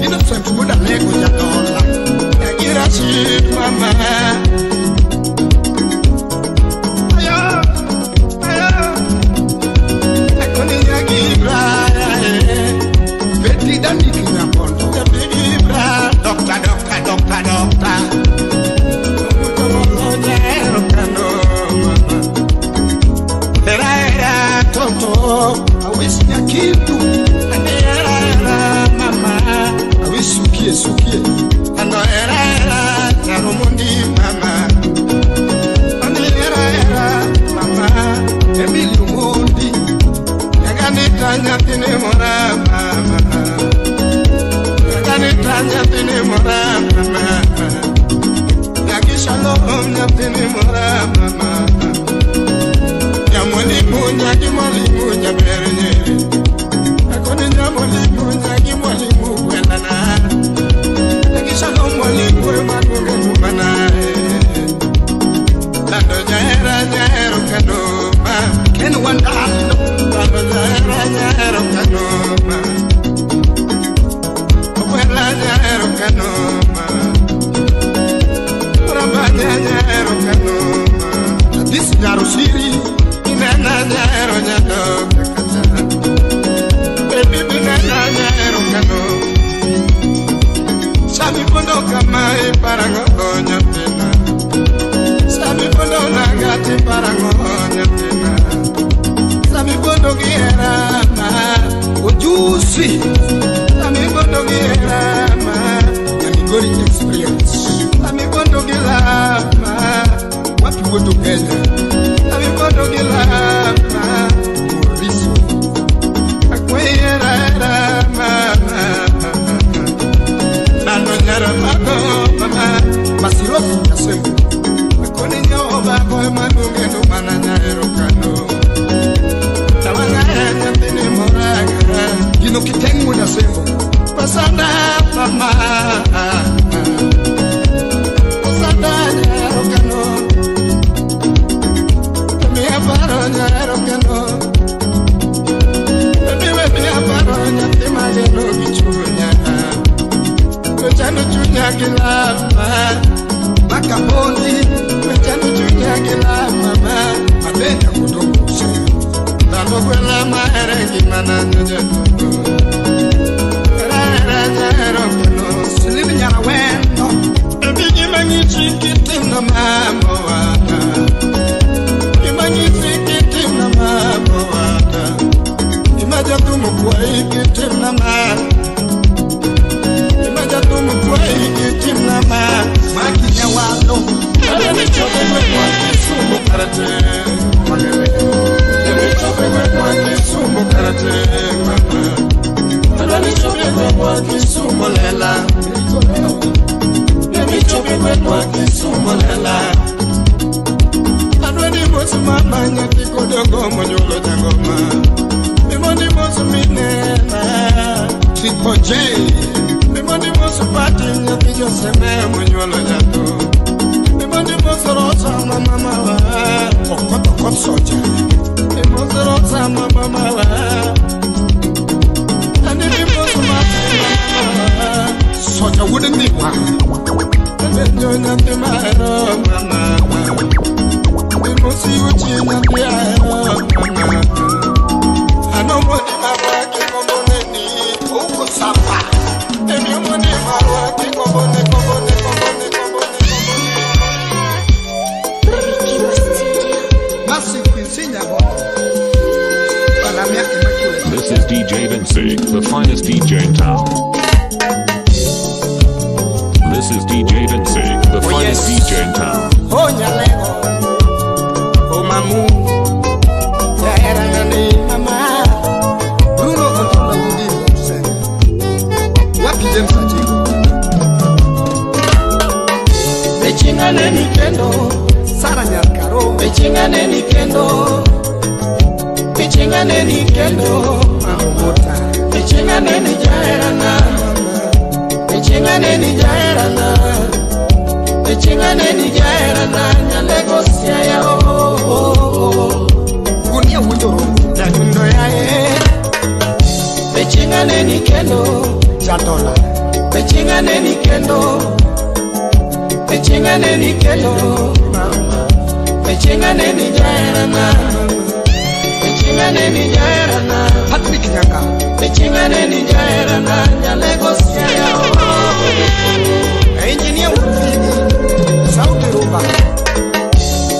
Innocent wuod Alego Jadola. Nyagi Rashid mama. Ayo, ayo. Akoni nyagi Ibra. Betty Danik Nyabondo. Nyagi Ibra. Doctor, doctor, doctor, doctor. Era era toto. I wish Nyakindu. Era era mama. I wish Sukie Sukie. Ano era era Charumundi mama. Ano era era mama. Emilio Mondi. Nyaganita nyathini mora mama. Nyaganita nyathini mora mama. Nyagi Shalom nyathini mora mama. Nyamwalimu nyagi mwalimu nyaber nyeri. Akoni nyamwalimu nyagi mwalimu kwendana. Nyagi Shalom mwalimu emaluonge numana. Lando jahera jahero kendo ma. Ken Wandalo. Lando jahera jahero kendo ma. Okwela jahero kendo ma. Orabanya jahero kendo ma. This Nyarosiri. Inena jahero nyado kakacha. Baby binena jahero kendo. Sami pondo kama iparango nyathina. Sami pondo nagati parango nyathina. Sami pondo gi hera ma. Ojusi. Sami pondo gi hera ma. Nyamigori experience. Sami pondo gi love ma. Wapi wuod Kenya. Sami pondo gi love ma. Moriso. Akwayi hera hera mama. Nando nyara mago mama. Masirofu Nyasembo. Akoni nyoba emaluonge numana nyahero kano. Tawang'aya nyathini moraga. Gino Kiteng'o Nyasembo. Pasanda mama. Pasanda nyahero kano. Miya paro nyahero kano. Baby we miya paro nyathi mageno gi chunya. Wechano chunya gi love ma. Makapondi. Wechano chunya gi love mama. Abenda Kodongo Usena. Lando kwela mahere ngimana nyojadugo. Era era nyahero kano. Slim Nyarawendo. Baby gima ng'ichi kitimna mama wada. Gima ng'ichi kitimna mama wada. Gima jathumo kwayi kitimna ma. Gima jathumo kwayi kitimna ma. Magi Nyawalo. Adani chope gweng'wa Kisumu karateng'. Adani chope gweng'wa Kisumu karateng' mama. Adani chope gweng'wa Kisumu lela. Adani chope gweng'wa Kisumu lela. Adwani mos mama nyathi kodongo monyuolo jangoma. Mimondi mos minena. Triple J. Mimondi mos pati nyathi Joseme monyuolo jatho. Mimondi mos Rosa mama mawa. Okot Okot Soja. Mimos Rosa mama mawa. Andi mimos mati mama mawa. Soja wuod Ndhiwa. Apenjo nyathi mahero mama. Mimos yuchi nyathi ahero mama. Ano mondi marwa kikombone ni. Ouko Sapa. Emi mondi marwa kikombone kombone kombone kombone kombone. Masi Quincy Nyabondo. Balamia Immaculate. This is DJ Vinci, the finest DJ in town. This is DJ Vinci, the Oh, finest yes. DJ in town. Oh Nyalego. Oh Mamu. Jahera nani mama. Bruno Otola Wudi Usena. Wapi James Ajigo. Bechinganeni kendo. Sara Nyarkaro. Bechinganeni kendo. Bechinganeni kendo. Ichinga neni jaherana, Ichinga neni jaherana, Ichinga neni jaherana, Nyalego siaya oh. Gunia winjoro Nyadundo yae, Ichinga neni kendo, Jatola Ichinga neni kendo, Ichinga neni kendo, mama, Ichinga neni jaherana, Ichinga neni jaherana, Patrick Nyanga Ichinga neni jaherana, Nyalego siaya oh. Engineer Ufigi Sauti Rumba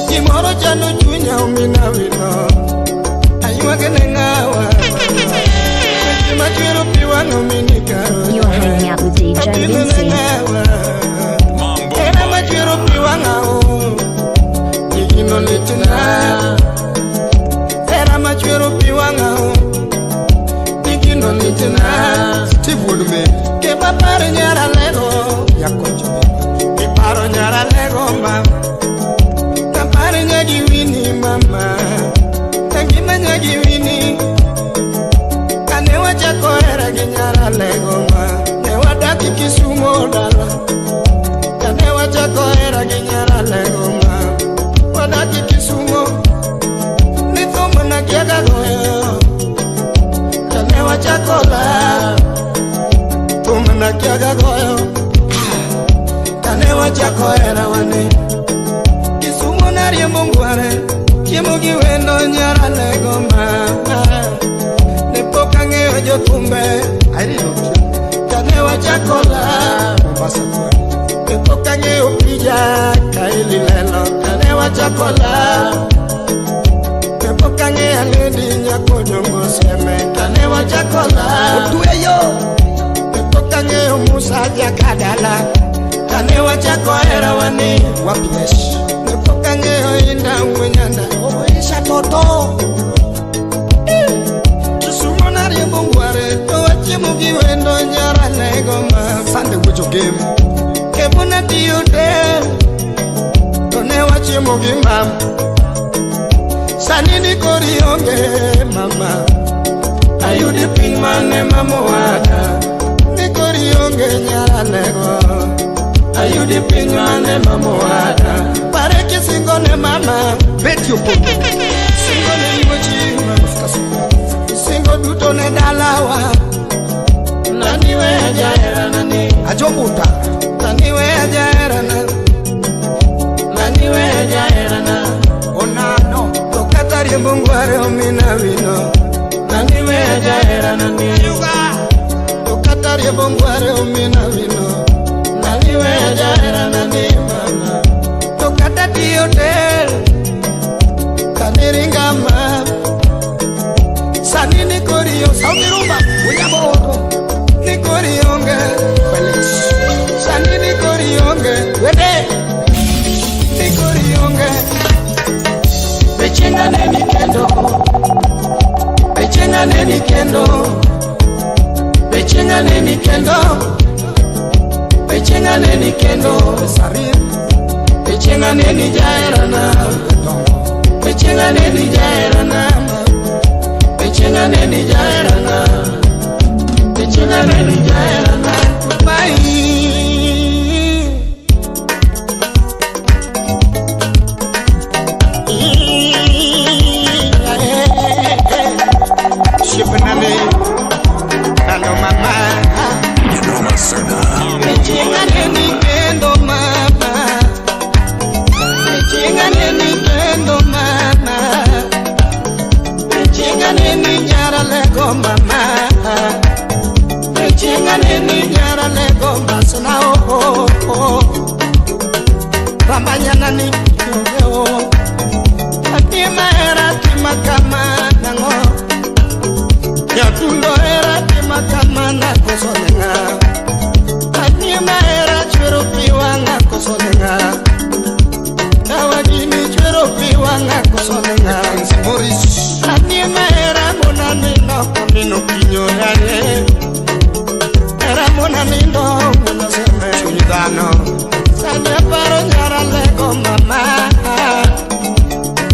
Gimoro chando chunya omina wino, aywag ne ng'awa, weche machwero pi wang' omini karo. You're hanging out with DJ Vinci. Mambo Hera machwero pi wang'a o, gino litna. Hera machwero pi wang'a o, gino litna. Steve Wuodme Kema paro nyara lego, Yakocho iparo nyara lego mama. Kaparo nyagi wini mama, kangima nyagi wini. Kane wachako hera gi nyara lego ma, ne wadak Kisumo dala. Kane wachako hera gi nyara lego ma, wadak Kisumo. Ni thum nakiaga goyo, kane wachako la, thum nakiaga goyo. Kane wachako hera wane, Kisumo nariembo ngware, chiemo gi wendo nyara lego ma. Ne pok ang'eyo jothumbe, Irene Otieno kane wachako la, Mombasa Pwani ne pok ang'eyo pija kaeli lelo, kane wachako la. Ne pok ang'eyo Aledi nyako dongo seme, kane wachako la. Otweyo Ne pok ang'eyo Musa jakadala, kane wachako hera wane. Wapinesh Ne pok ang'eyo Inda Wuonyanda, Oisha Toto Kisumo nariembo ngware, to wachiemo gi wendo nyara lego ma. Sunday Wuocho Game Kebo natiyo del, to ne wachiemo gi mam. Sani ni kori onge mama, ayudi piny mane mamowada. Ni kori onge nyara lego, ayudi piny mane mamowada. Pare kisingo ne mama, Betty Opondo singo ne yuochi mama. Oscar Sukari Singo duto ne dalawa, nani weya jaherana ni. Ajobuta Nani weya jaherana, nani weya jaherana. Onano To kata riembo ngware omina wino, nani weya jaherana ni. To kata riembo ngware omina wino, nani weya jaherana ni mama. To kata tiyo del, kaniringa ma. Sani ni kori onge, Sauti Rumba William Oro ni kori onge. Felix Sani ni kori onge, Wede ni kori onge. Bechenga neni kendo, bechenga neni kendo, bechenga neni kendo, bechenga neni kendo, Sarir bechenga neni jaherana, Dongo bechenga neni jaherana, bechenga neni jaherana, bechenga neni jaherana. Bye. Shipnane, nalo mama. Noma Serna. Echinga neni kendo mama, echinga neni kendo mama, echinga neni nyara lego mama, echinga neni nyara lego masna oh oh, ramanyana ni oh, atima era tima kama nango, nyatundo era tima kama nakosonenga. Anima era chwero pi wang'a koso nenga. Dawa gini chwero pi wang'a koso nenga. Nancy Morris Anima era mona nindo konino kinyo yaye. Era mona nindo mona seme. Chuny dhano Sani aparo nyara lego mama.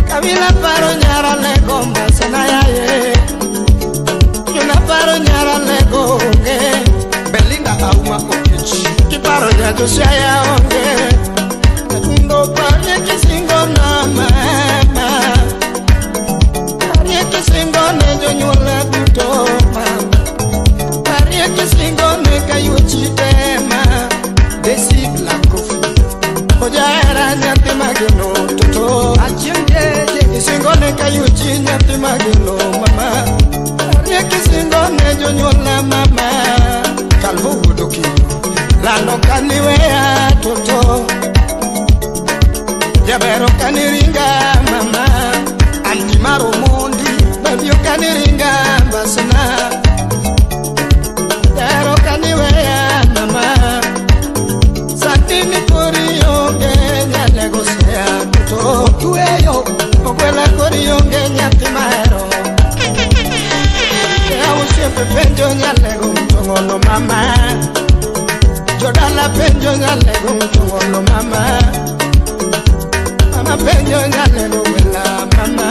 Kabila paro nyara lego masana yaye. Yuna paro nyara lego. Paro nyacho siaya onge. Adundo parie kisingo na mama. Parie kisingo ne jonyuola duto mama. Parie kisingo ne kayuchi tema. Desi Black Coffee. Ojahera nyathi mageno toto. Achieng' jeje isingo ne kayuchi nyathi mageno mama. Parie kisingo ne jonyuola mama. Kalvo wuod Okinyo. Lando kaniweya toto. Jabero kaniringa mama. Anti maromondi. Babio kaniringa basna. Jabero kaniweya mama. Satini kori onge nyalego sea toto. Tueyo ogwela kori onge nyathi mahero. Osiepe penjo nyalego mtong'ono mama. Jodala penjo nyalego mtong'ono mama. Mama penjo nyalego gwela mama.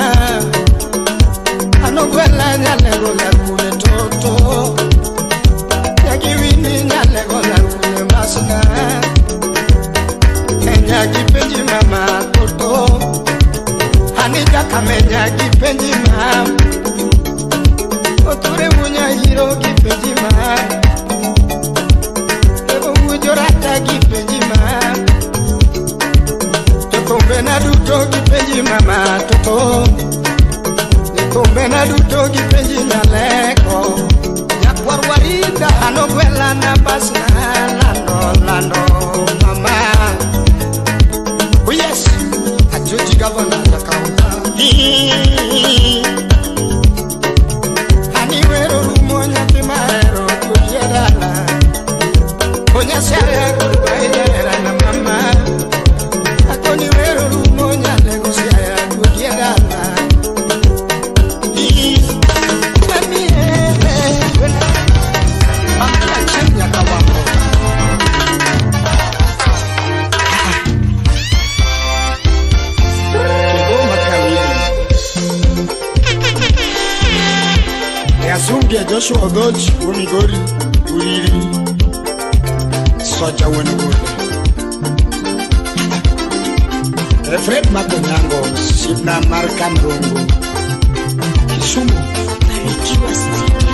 Ano gwela nyalego lar kune toto. Nyagiwini nyalego lar kune masna. Nyagi penji mama toto. Ani jakame nyagi penji mama. Oture munya hiro gi penji ma. Ebo ujorata gi penji ma. Jothumbe na duto gi penji mama toto. Jothumbe na duto gi penji nyaleko. Nyakwar Warida ano gwela na basna lando lando mama. Oh yes, Ajoji governor Jakauta. Ani wero rumo nyathi mahero kurie dala. Onyasiaya goodbye jahera na mama. Akoni wero rumo nyalego siaya duogie dala. Mami ere Mami achieng' nyaka wambo. Kigoma kawili. Yasungia Joshua Ogoch wuo Migori Uriri Soja wuon Ogola. Fred Makonyango Sibna mar Kamrongo Kisumu. Barikiwa Studio.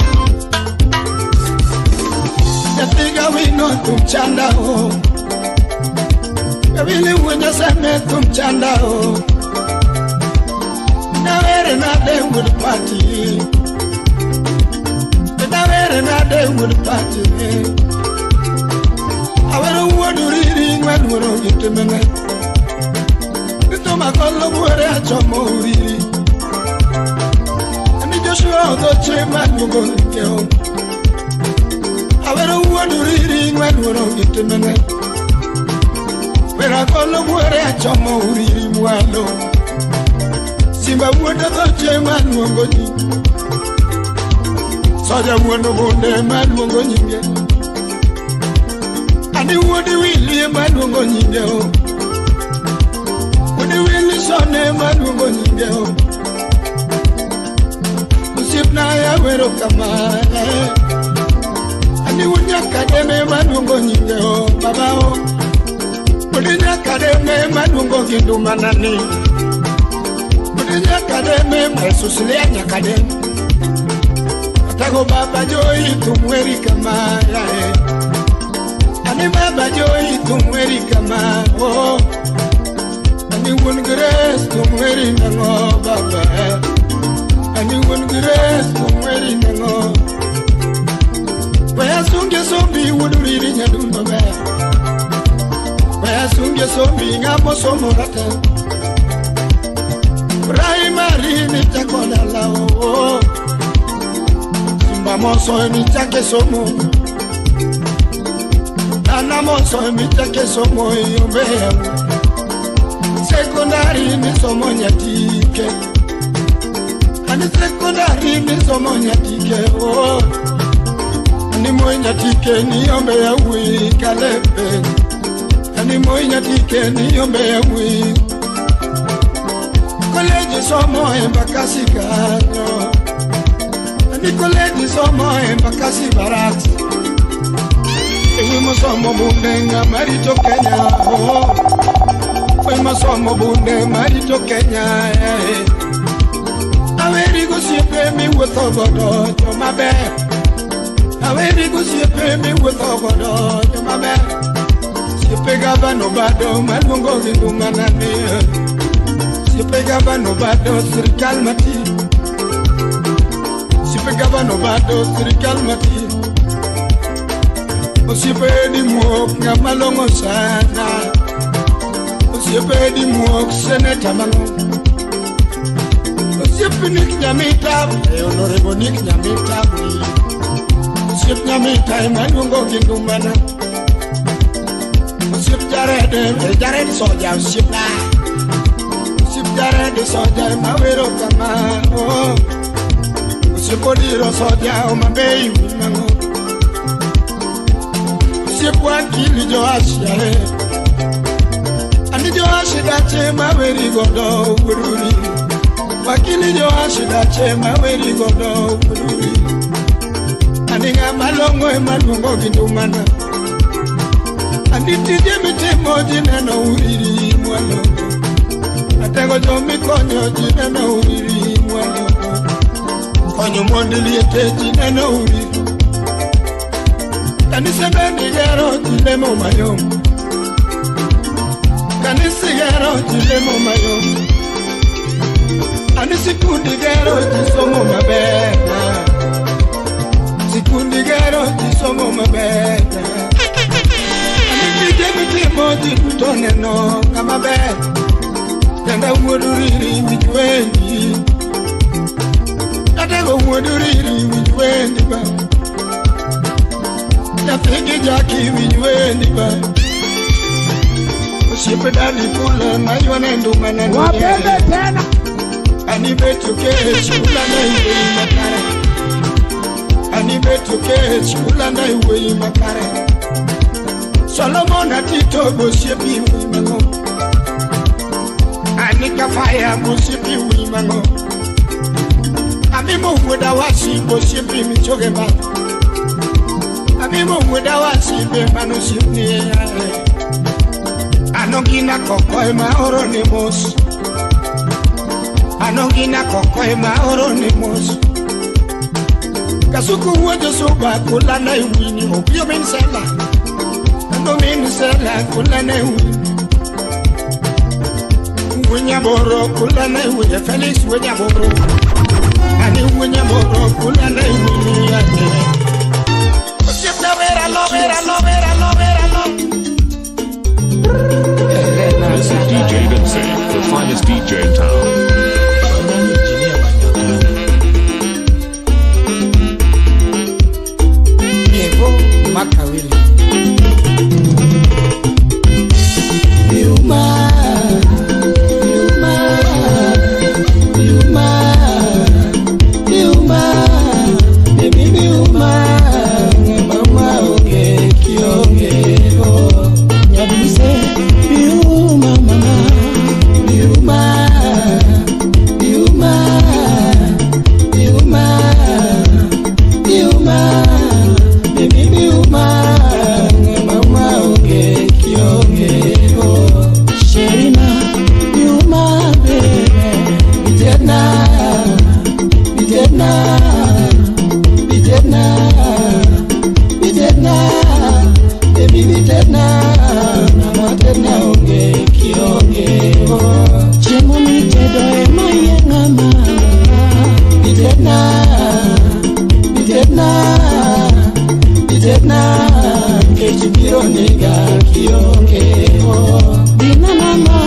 Nyathi wino thum chanda o. Gawili wuon Nyasame thum chanda o. Nawere nade wuod pati. Nawere nade wuod pati. Awero wuod Uriri ng'wen wuoro gi timene. Rito makolo buore achomo Uriri. Ani Joshua Ogoche maluongo nyinge o. Awero wuod Uriri ng'wen wuoro gi timene. Wera kolo buore achomo Uriri mwalo. Simba wuod Ogoche maluongo nyinge. Soja wuon Ogonde maluongo nyinge. Ani wuod Wili maluongo nyinge o. Wuod Wili sone maluongo nyinge o. Osiepna awero kamane. Ani wuod Nyakademe maluongo nyinge o baba o. Wuod Nyakademe maluongo gi ndumanani. Wuod Nyakademe ma Susilia Nyakademe. Atago baba joi tumweri kama yae. Ani baba joi tumweri kama oh. Ani wuon Grace tumweri nang'o baba. Ani wuon Grace tumweri nang'o. Weya sunge sombi wuod Uriri nyadundo ber. Weya sunge sombi ng'amo somo rate. Primary ni chako dala o. Simba moso mi chake somo. Nana moso mi chake somo yombe. Secondary ni somo nyatike. Ani secondary ni somo nyatike o. Ani moi nyatike ni yombe ya wi kalepe. Ani moi nyatike ni yombe ya wi. College somo Embakasi kanyo. Ani college somo Embakasi barracks. Wuoyi mosomo bunde ng'ama rito Kenya oh. Wuoyi mosomo bunde marito Kenya eh. Aweri gosiepe miwuotho godo jomaber. Aweri gosiepe miwuotho godo jomaber. Osiepe gavana Obado maluongo gi ndumana ni. Osiepe gavana Obado sirikal mati. Osiepe gavana Obado sirikal mati. Osiepe di muok ng'ama long'o sana. Osiepe di muok seneta mang'o. Osiep Nick Nyamita, e honorable Nick Nyamita. Osiep Nyamita ema luongo gi ndumana. Osiep Jared, e Jared Soja osiepna. Osiep Jared Soja ema wero kama. Oh. Osiep Odiro Soja Homa Bay mang'o. Osiep Wakili Joash eh. Ani Joash dache maweri godo wuoduri. Wakili Joash dache maweri godo wuoduri. Ani ng'ama long'o ema luongo gi ndumana. Ani tije mitimo ji neno uriri mwalo. Atego jomikonyo ji neno uriri mwalo. Konyo mond liete ji neno uriri. Kanise bende gero ji lemo mayom. Kanise gero ji lemo mayom. Ani sikundi gero ji somo maber. Sikundi gero ji somo maber. Ani tije mitimo ji duto neno ng'ama ber. Janda wuod Uriri winj wendi. Atego wuod Uriri winj wendi ba. Nyathigi Jaki winj wendi ba. Osiepe dadi kula maywane ndumana ni. Wapende tena. Ani betu kech kula na iwe makare. Ani betu kech kula na iwe makare. Solomon atito gosiepi wi mang'o. Ani kafaya gosiepi wi mang'o. Amimo wuoda wasi gosiepi michoge ba. Amimo wuoda wasi be mano siepni. Anongina koko ema oro ni mos. Anongina koko ema oro ni mos. Kasuku wuojo suba kula na iwini opiyo min sela. Ando min sela kula na iwini. Winyaboro kula na iwini Felix Winyaboro. Ani Winyaboro kula na iwini ate. Osiepna vera lo vera lo vera lo vera lo. This is DJ Vinci, the finest DJ in town. Evo Makawili. Yuma, yuma, yuma, yuma, baby yuma, mama onge kionge oh. Nyabuse yuma mama, yuma, yuma, yuma, yuma, baby yuma, mama onge kionge oh. Sherina yuma baby, bitena, bitena, bitena, bitena, baby bitena, mama tena onge kionge oh. Chiemo mitedo ema yieng'a mama, bitena, bitena, bitena, kech biro nega kionge oh. Binena mama,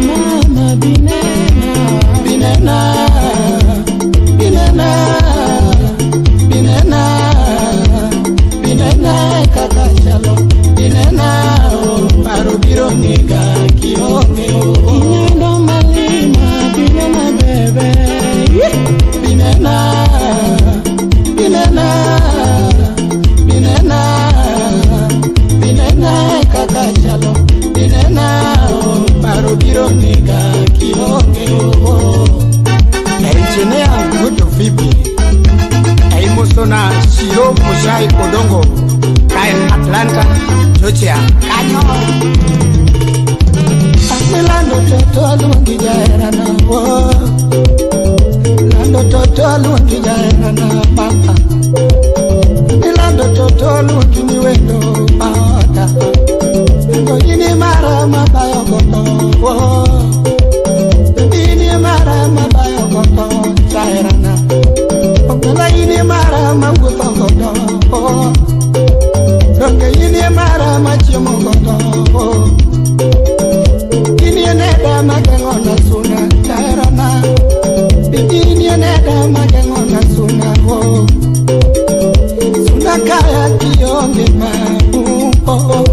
mama binena, binena, binena, binena, binena kaka chalo, binena oh, paro biro nega kionge oh. Inyando malima binena bebe, binena, binena, binena, binena kaka chalo, binena oh, paro biro nega kionge oh. Engineer Guto Vipi. Aimosona Shiro Mushai Kodongo. Kaen Atlanta, Georgia. Kanyo. Milando toto luongi jaherana wo. Lando toto luongi jaherana papa. Milando toto luongi ni wendo maoda. To ini mara mabayo goto wo. Ini mara mabayo goto jaherana. Okela ini mara mawuotho goto wo. Donge ini mara machiemo goto wo. Neda mageng'ona suna jaherana. Bidini neda mageng'ona suna wo. Suna kaya kionge ma oh.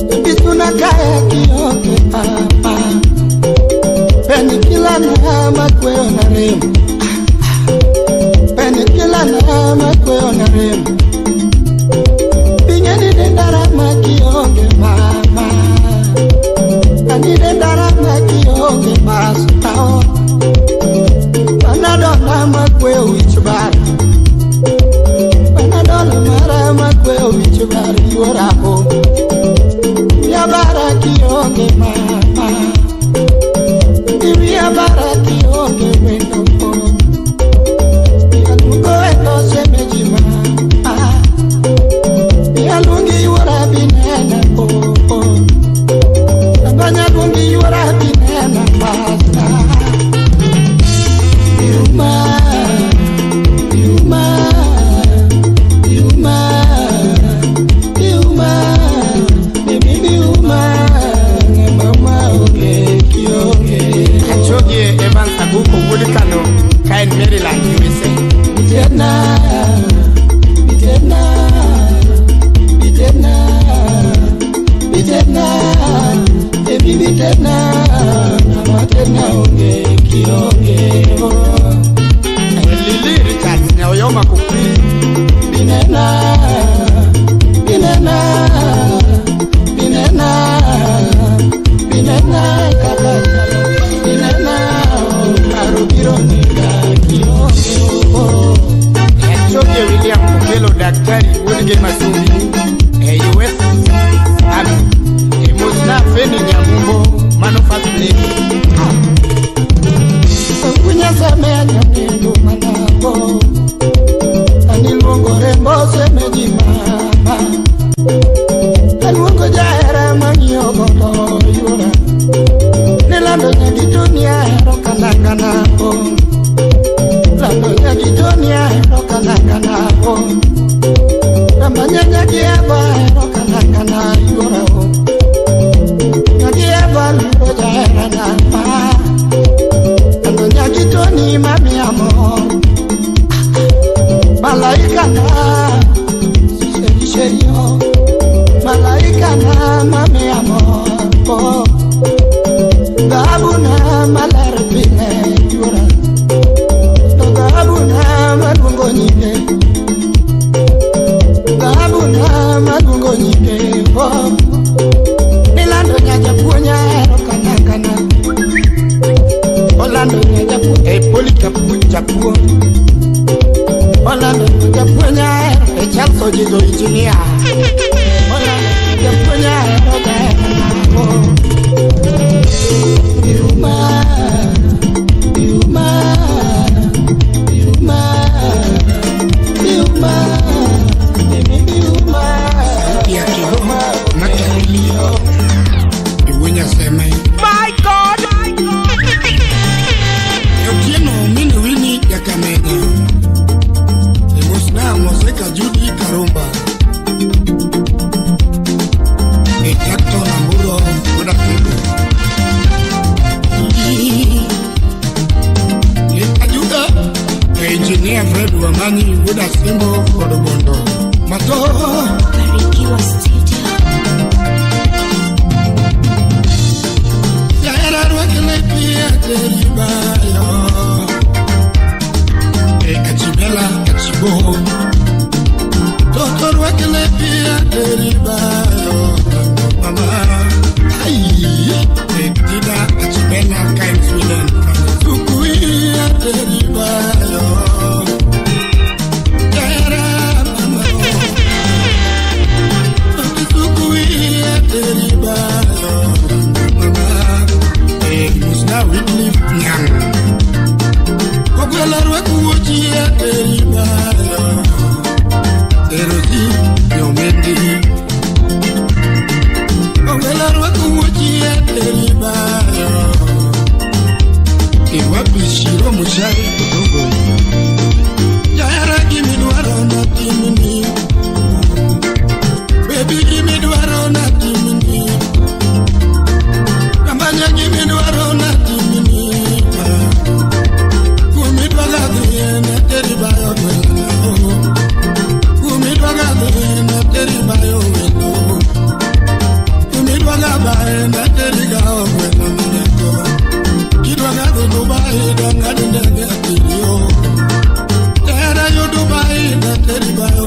Bibi suna kaya kionge papa. Penikila na makweyo na rem. Penikila na makweyo na rem. Bingeni dendara makionge mama. Anidendara makionge masutao. Panadona makweyo wich bar. Panadona mara makweyo wich bar yuorako. Yabara kionge mama. Yabara kionge wendo. Yalugo wendo semeji mama. Yalungi yuora binena oh oh. Banya lungi yuora binena pasta. Yuma, yuma, yuma, yuma, baby yuma, mama oge kioge. Achogie Evans Aguko wuod Kano, kaen Maryland, USA. Bitena, bitena, bitena, bitena. Baby bitena, namatena onge kionge oh. Lili Richards Nyaoyoma Kukwiri. Binena, binena, binena, binena kaka, binena karubiro niga kionge oh. Achogie William Okelo Daktari wuod gi Masumbi e US Army. Mosna Feni Nyamumbo mano first lady. Kunya semenya nendo manabo. Aniluongo rembo semeji mama. Aluongo jahera mang'iyo godo yuora. Nilando nyagi Tony ahero kanangana oh. Lando nyagi Tony ahero kanangana oh. Ramanya nyagi Eva ahero kanangana yuora oh. Nyagi Eva luongo jahera na ma. Lando nyagi Tony mami amor. Malaika na sheri sheri oh. Malaika na mami amor oh. Dhahabu na maler pile yuora. To dhahabu na maluongo nyinge. Dhahabu na maluongo nyinge oh. Nilando nyajapuonj ahero kanangana. Olando nyajapuonj E Polycarp Japuo. Olando nyajapuonj ahero E Charles Ojijo Engineer. Olando nyajapuonj ahero jaherana oh. Yuma, yuma, yuma, yuma, baby yuma. Ya Kigo Nakamili Iwenya Seme. My God! Otieno mini wini Jakamega. Emosna Moseka Judy Karumba. E Jackton Amburo Budakudu. Ajuda Engineer Fred Wamanyi Buda Simbo Kodobondo. Mato Barikiwa Studio. Jahera rwakele pia teribayo. E Achibela Achibo. Toto rwakele pia teribayo. Mama. Ai. E Tida Achibela kain Sweden. Sukuia teribayo. Jahera mama.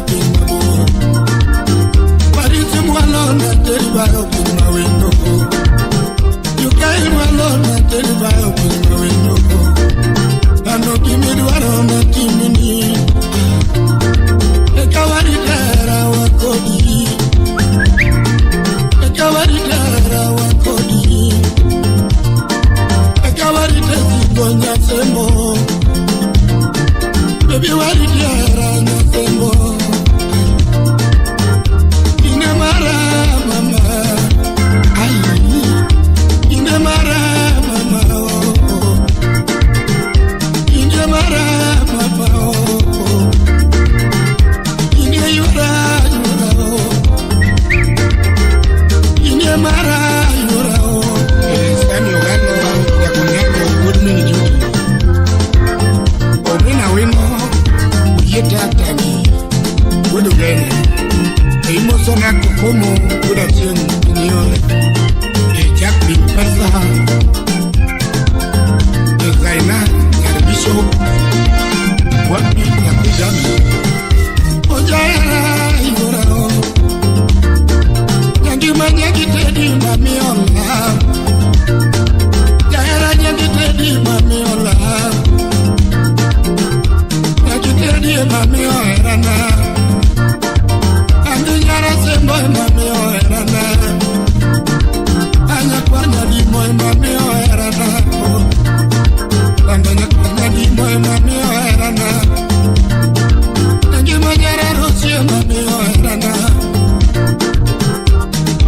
piny mabor. Parisi mwalo na teri bayo piny mawendo. Yukai mwalo na teri bayo piny mawendo. Ano gimidwaro na timni. Eka waritera wakodi. Eka waritera wakodi. Eka waritera nyasembo. Baby waritera nyasembo. Ine mara mama. Ai. Ine mara mama. Oh. Ine mara mama. Oh. Ine yura yura. Oh. Ine mara yura. Oh. Sami Ogano Nyakunyango wuod min Judy. Omina wino uyie tatani wuod Ugenya. Imosona kokomo wuod Achieng' pinyore. E Jack bin Pesa. E Zaina nyar Bishop. Wapi nyathi Dami. Ojahera yura. Oh. Nyangima nyagitedi mamiola. Jahera nyagitedi mamiola. Nyagitedi mamioherana. Andu nyara sembo mamioherana. Anyakwanya dimo mamioherana. Lando nyakwanya dimo mamioherana. Nyangima nyara rosie mamioherana.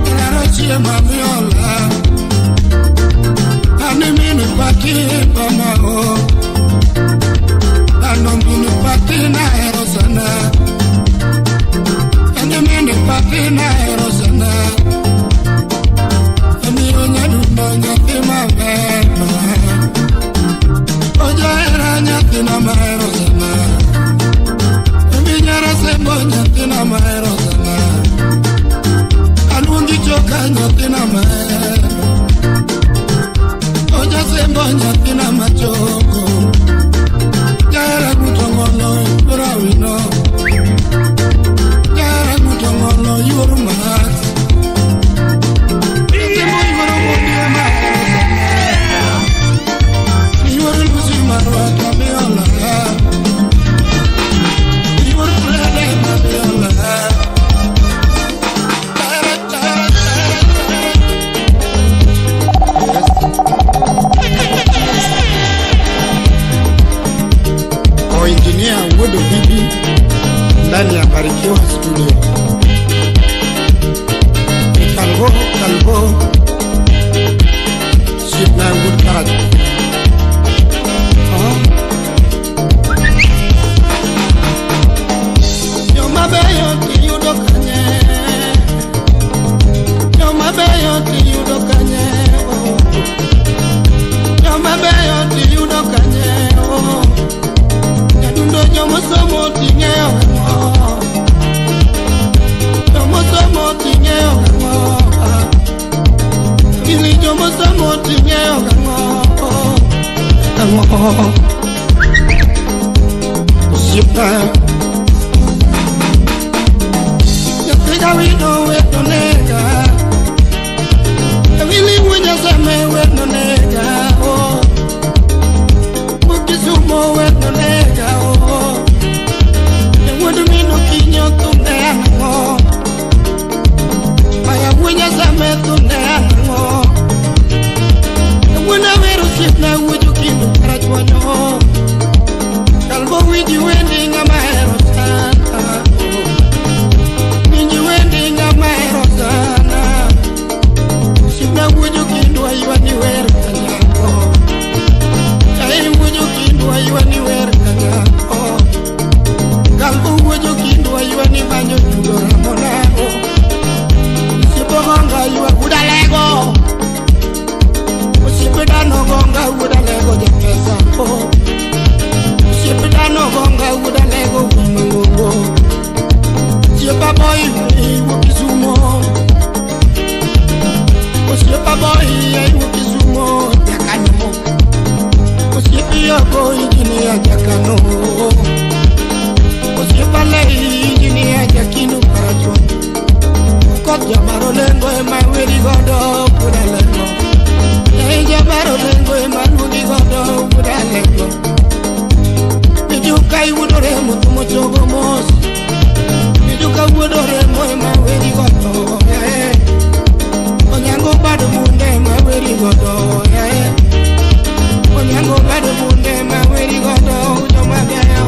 Nyara rosie mamiola. Ani mini pati mama o. Ano mini pati na erosana. Ani mini pati na erosana. Ami onyadundo nyathi maber ma. Ojahera nyathi na mahero sana. Ami nyara sembo nyathi na mahero sana. Aluongi choka nyathi na mahero. Oja sembo nyathi na machoko. Jahera gutongolo yura wino. Jahera gutongolo yuor mat. Sembo yuoro mondi mahero sana. Yuor lusi marwa kamiola. Yuor plede mamiola. Jahera, jahera, jahera, jahera. O injinia wuod Obibi ndani ya Barikiwa Studio. E Kalbo Kalbo Sipna wuod Karaj. Oh. Joma beyo tiyudo kanye. Joma beyo tiyudo kanye. Oh. Joma beyo tiyudo kanye. Oh. Nyadundo jomosomo ting'eyo ang'o. Jomosomo ting'eyo ang'o. Gini jomosomo ting'eyo ang'o. Ang'o. Osiepa. Nyathi Dawino wendo nega. Awili wuod Nyasaye wendo nega. Oh. Mukisumo wendo nega. Oh. Wuod mino kinyo thumne ang'o. Maya wuod Nyasaye thumne ang'o. Wuod Awero osiepna wuod Okindu Karachuonyo. Kalbo winji wendi ng'ama hero sana. Winji wendi ng'ama hero sana. Osiepna wuod Okindu aywani wer kanyako. Ai wuod Okindu aywani wer kanyako. Kalbo wuod Okindu aywani manyo tugo ramonao. Osiepe gonga ywak wuod Alego. Osiepe dhano gonga wuod Alego japesa. Oh. Osiepe dhano gonga wuod Alego wuod Osiepa boy wuok Kisumo. Osiepa boy wuok Kisumo jakano. Osiepe yoko injinia jakano. Osiepa lei injinia Jakindu Karachuonyo. Okoth Jamaro Lengo ema weri godo wuod Alengo. Ei Jamaro Lengo ema luongi godo wuod Alengo. Mijuka iwuod Oremo thumo chogo mos. Mijuka wuod Oremo ema weri godo yae. Onyango bado bunde ema weri godo yae. Onyango bado bunde ema weri godo joma beyo.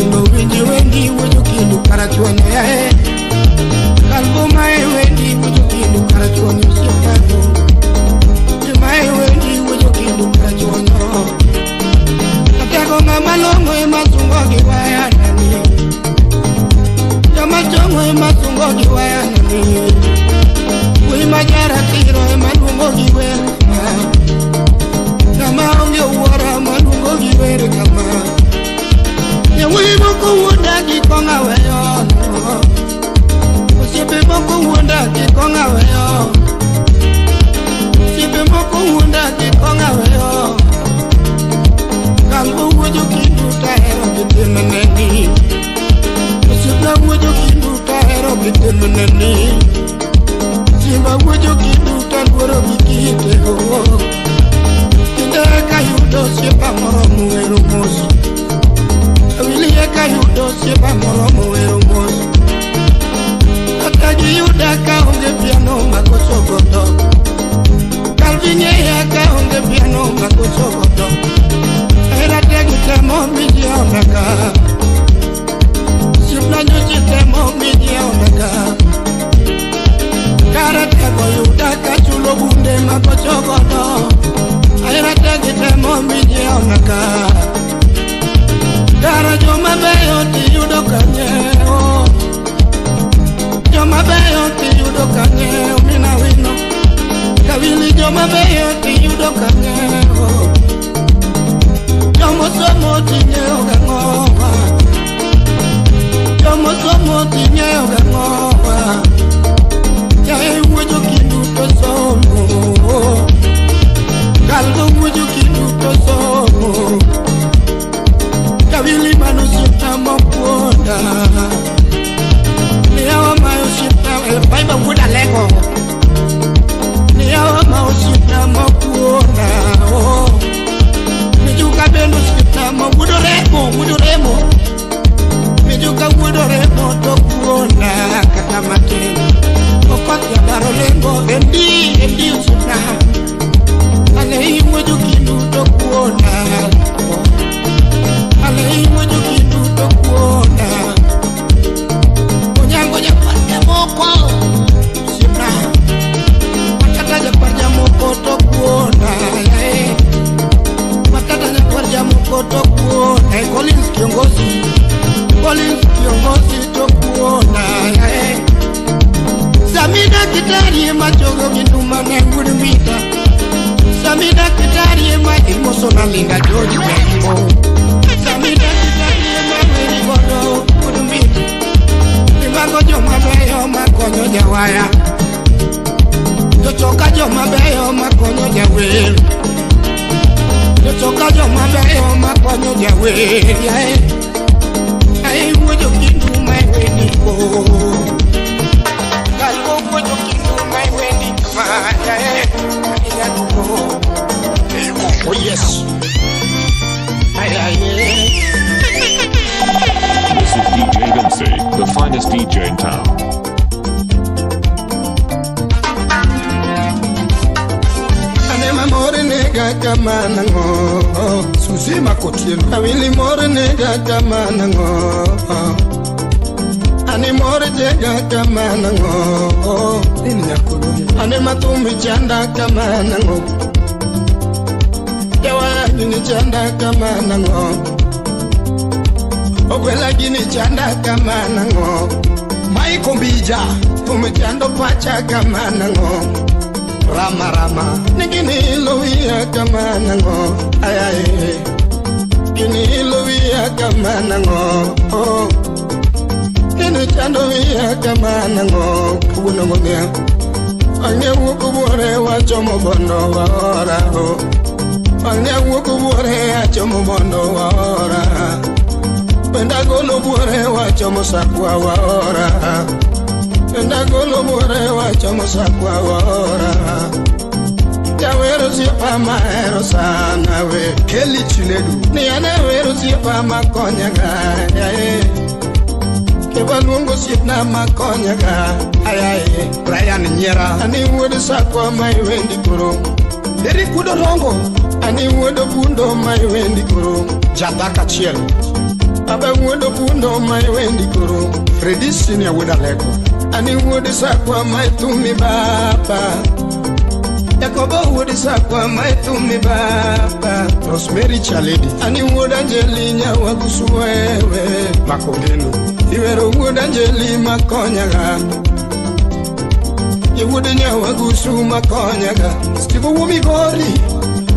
Undo winji wendi wuod Okindu Karachuonyo yae. Kalbo mae wendi wuod Okindu Karachuonyo osiepano. Mae wendi wuod Okindu Karachuonyo. Atego ng'ama long'o ema sungo gi waya nani. Joma chong'o ema sungo gi waya nani. Wuoyi ma jaratiro ema luongo gi wer kama. Ng'ama onge wuora ema luongo gi wer kama. Yawuoyi moko wuonda gi kong'o aweyo no. Osiepe moko wuonda gi kong'o aweyo. Osiepe moko wuonda gi kong'o aweyo. Kalbo wuod Okindu tahero gi timne ni. Osiepna wuod Okindu tahero gi timne ni. Simba wuod Okindu taluoro gi kite oh. Kinde kayudo osiepa moro muwero mos. Awili kayudo osiepa moro muwero mos. Kata giyuda ka onge piano magocho godo. Calvin ng'eya ka onge piano magocho godo. Hera tegi temo minyiewo naka. Osiepna nyocha temo minyiewo naka. Kara tego yuda kachulo bunde magocho godo. Hera tegi temo minyiewo naka. Kara joma beyo tiyudo kanye oh. Joma beyo tiyudo kanye mina wino. Kawili joma beyo tiyudo kanye oh. Jomosomo ting'eyo gang'owa. Jomosomo ting'eyo gang'owa. Yaye wuod Okindu to somo. Kalbo wuod Okindu to somo. Kawili mano osiepna mokwonda. Niyawa ma osiepna Baiba wuod Alego. Niyawa ma osiepna mokwonda. Oh. Mijuka bende osiepna ma wuod Oremo, wuod Oremo. Mijuka wuod Oremo to kuona kata matin. Okoth Jabaro Lengo endi endi osiepna. Ale wuod Okindu to kuona. Ale wuod Okindu to kuona. Onyango jakwar jamoko osiepna. Makata jakwar jamoko to kuona. Yae. Makata jakwar jamoko to kuona. Collins kiongozi. Collins kiongozi to kuona. Yae. Samida kitari ema chogo gi nduma ne wuod Mbita. Samida kitari ema imoso na Linda George Jambo. Samida kitari ema weri godo wuod Mbita. Imago joma beyo makonyo jawaya. Jochoka joma beyo makonyo jawer. Jochoka joma beyo makonyo jawer. Yae. Ai wuod Okindu ma weni ko. Kalbo wuod Okindu ma weni ma yae. Iyaduko. Oh yes. Ay ay. This is DJ Vinci, the finest DJ in town. Ane mamor nega kamanango. Susi Makotieno. Awili mor nega kamanango. Ane mor jega kamanango. Nini nyakoloni. Ane matumi chanda kamanango. Jawa gini chanda kamanango. Ogwela gini chanda kamanango. Maiko Mbija. Tumechando pacha kamanango. Rama rama. Nigini ilowiya kamanango. Ay ay. Gini ilowiya kamanango. Oh. Gini chando wiya kamanango. Kuno ngomya. Ange wuok buore wachomo bondo waora. Oh. Ange wuok buore achomo bondo waora. Pendagolo buore wachomo Sakwa waora. Pendagolo buore wachomo Sakwa waora. Jawero osiepa mahero sana we. Kelly Chinedu. Ni an awero osiepa makonyaga yae. Kebaluongo osiepna makonyaga ayae. Brian Nyiera. Ani wuod Sakwa ma iwendi koro. Derrick wuod Olongo. Ani wuod Opundo ma iwendi koro. Jadhako achiel. Aba wuod Opundo ma iwendi koro. Freddy Senior wuod Aleko. Ani wuod Sakwa ma ithumi baba. Jakobo wuod Sakwa ma ithumi baba. Rosemary Chaledi. Ani wuod Anjeli nyawagusu wewe. Makogeno. Iwero wuod Anjeli makonyaga. Iwuod nyawagusu makonyaga. Steve wuo Migori.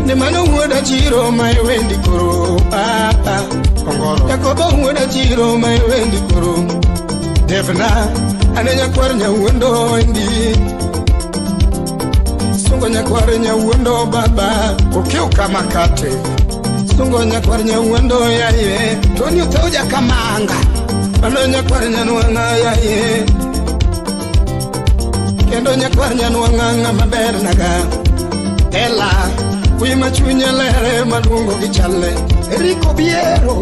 Ni mano wuod Achiro ma iwendi koro baba. Ongoro. Jakobo wuod Achiro ma iwendi koro. Devna. Ane nyakwar nyawuondo endi. Sungo nyakwar nyawuondo baba. Okew kama kate. Sungo nyakwar nyawuondo yaye. Tony Otheo Jakamanga. Mano nyakwar nyanwang'a yaye. Kendo nyakwar nyanwang'a ng'ama ber naga. Ella. Wi ma chunye lere maluongo gi chalne. Rico Biero.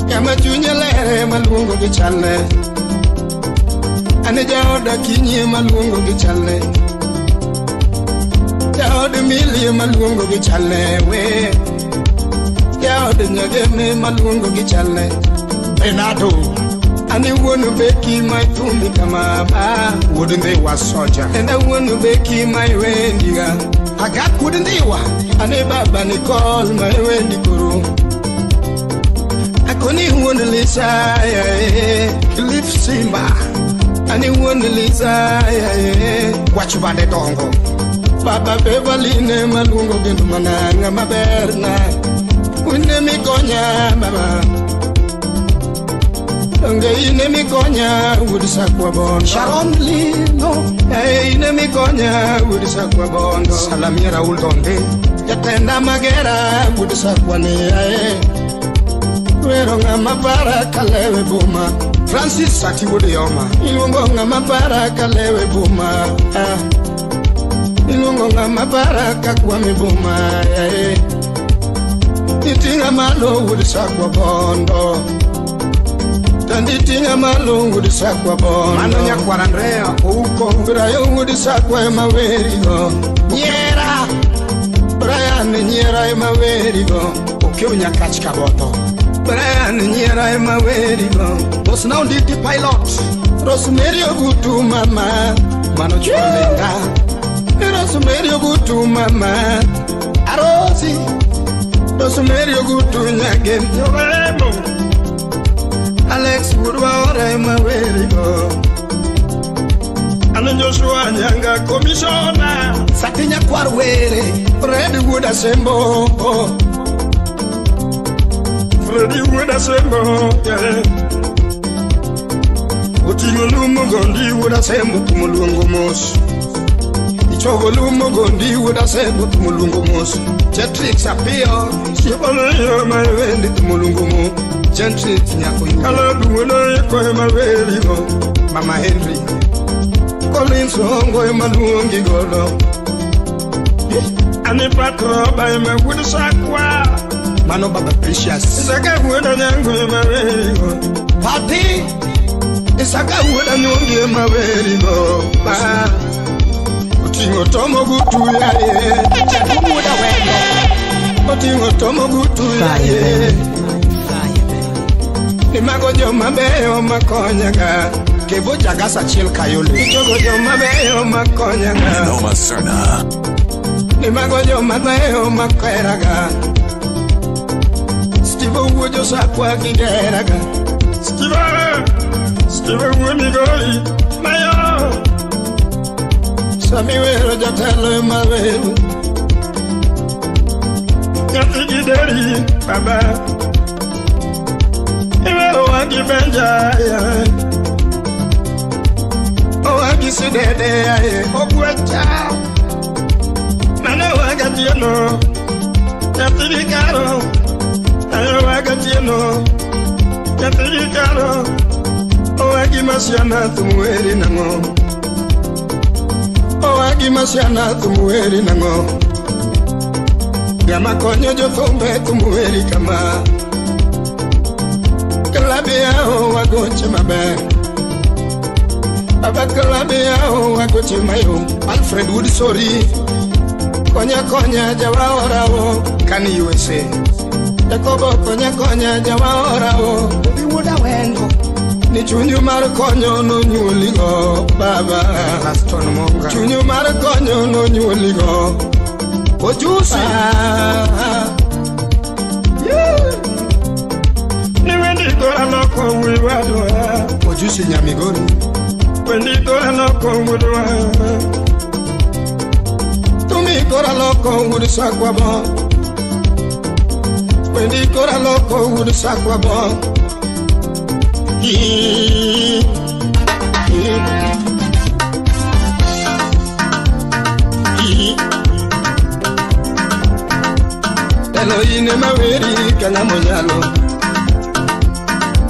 Ng'ama chunye lere maluongo gi chalne. Ane jaoda Kinyi maluongo gi chalne. Jaod Milie maluongo gi chalne we. Jaod Nyageme maluongo gi chalne. Bernardo. Ani wuon Beki ma ithumi kama ba. Wuod Ndhiwa Soja. Enda wuon Beki ma iwendiga. Agak wuod Ndhiwa. Ane baba Nicole ma iwendi koro. Akoni wuon Lisa yae. Cliff Simba. Ani wuon Lisa yae. Wach bade dongo. Baba Beverly ne maluongo gendo mana ng'ama ber na. Une mikonya baba. Donge ine mikonya wuod Sakwa Bondo. Sharon Lino. Ine mikonya wuod Sakwa Bondo. Salamia Raul Donde. Jatenda Magera wuod Sakwa ne yae. Wero ng'ama para kalewe boma. Francis Sati wuod Yoma. Iluongo ng'ama para kalewe boma. Iluongo ng'ama para kakwame boma yae. Iting'a malo wuod Sakwa Bondo. Tanditinga malo wuod Sakwa Bondo. Mano nyakwar Andrea Ouko. Brian wuod Sakwa ema werigo. Nyiera. Brian nyiera ema werigo. Okew Nyakach Kabotho. Brian nyiera ema werigo. Bosna Onditi Pilot. Rosemary Ogutu mama. Mano chuor Linda. Rosemary Ogutu mama. Arosi. Rosemary Ogutu nyagem. Yoremo. Alex wuod ema werigo. Ane Joshua Nyanga komishona. Sati nyakwar Were. Fred wuod Asembo. Freddy wuod Asembo yeah. Oting'o lumo gondi wuod Asembo tumo luongo mos. Ichogo lumo gondi wuod Asembo tumo luongo mos. Jetrix Apiyo. Siepane ma iwendi tumo luongo mos. Gentrix nyako yugo. Caleb wuod Oyeko ema werigo. Mama Henry. Collins Hongo ema luongi godo. Ani Patroba ema wuod Sakwa. Mano baba Precious. Isaka wuod Onyango ema werigo. Pati. Isaka wuod Anyongi ema werigo. Oting'o tomo gutu yaye. Jaduong' wuod Awendo. Oting'o tomo gutu yaye. Ni mago joma beyo makonyaga. Kevo Jagas achiel Kayole. Ichogo joma beyo makonyaga. Noma Serna. Ni mago joma beyo makweraga. Steve wuod Josakwa gi geraga. Steve. Steve wuod Migori. Mayo. Sami wero jatelo ema wero. Nyathi gi deri baba. Iwero wagi Benja yeah. Owagi Sidede yaye. Ogwecha. Mano waga Tieno. Nyathi gi Karo. Mano waga Tieno. Nyathigi karo owagi masiana thumueri nang'o. Owagi masiana thumueri nang'o. Ng'ama konyo jothumbe thumueri kama. Kalabia wagoche maber. Baba kalabia wagoche mayom. Alfred Wood sorry. Konya konya jawaorao. Kani USA. Jakobo konya konya jawaorao. Obi wuoda Wengo. Ni chunyu mar konyo nonyuoligo baba. Aston Monga. Chunyu mar konyo nonyuoligo. Ojusi. Ah. Yeah. Ni wendi kora loko wiwadwa. Ojusi Nyamigori. Wendi kora loko wudwa. Tumi kora loko wudu sakwabo. Wendi kora loko wudu sakwabo. Hee. Hee. Hee. Telo ine maweri kanya monyalo.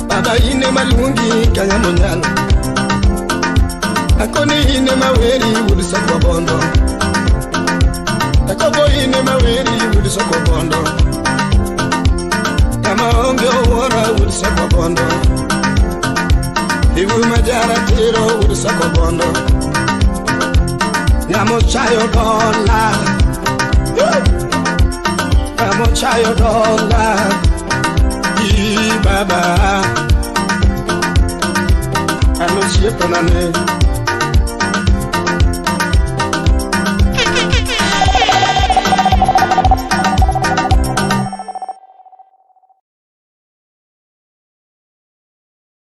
Baba ine malungi kanya monyalo. Akoni ine maweri wudu sakwabondo. Akobo ine maweri wudu sakwabondo. Kama onge owuora wudu sakwabondo. Ibu majara tiro wudu sakwabondo. Ng'amo chayo dola. Ng'amo chayo dola. I baba. Ano siepana ne.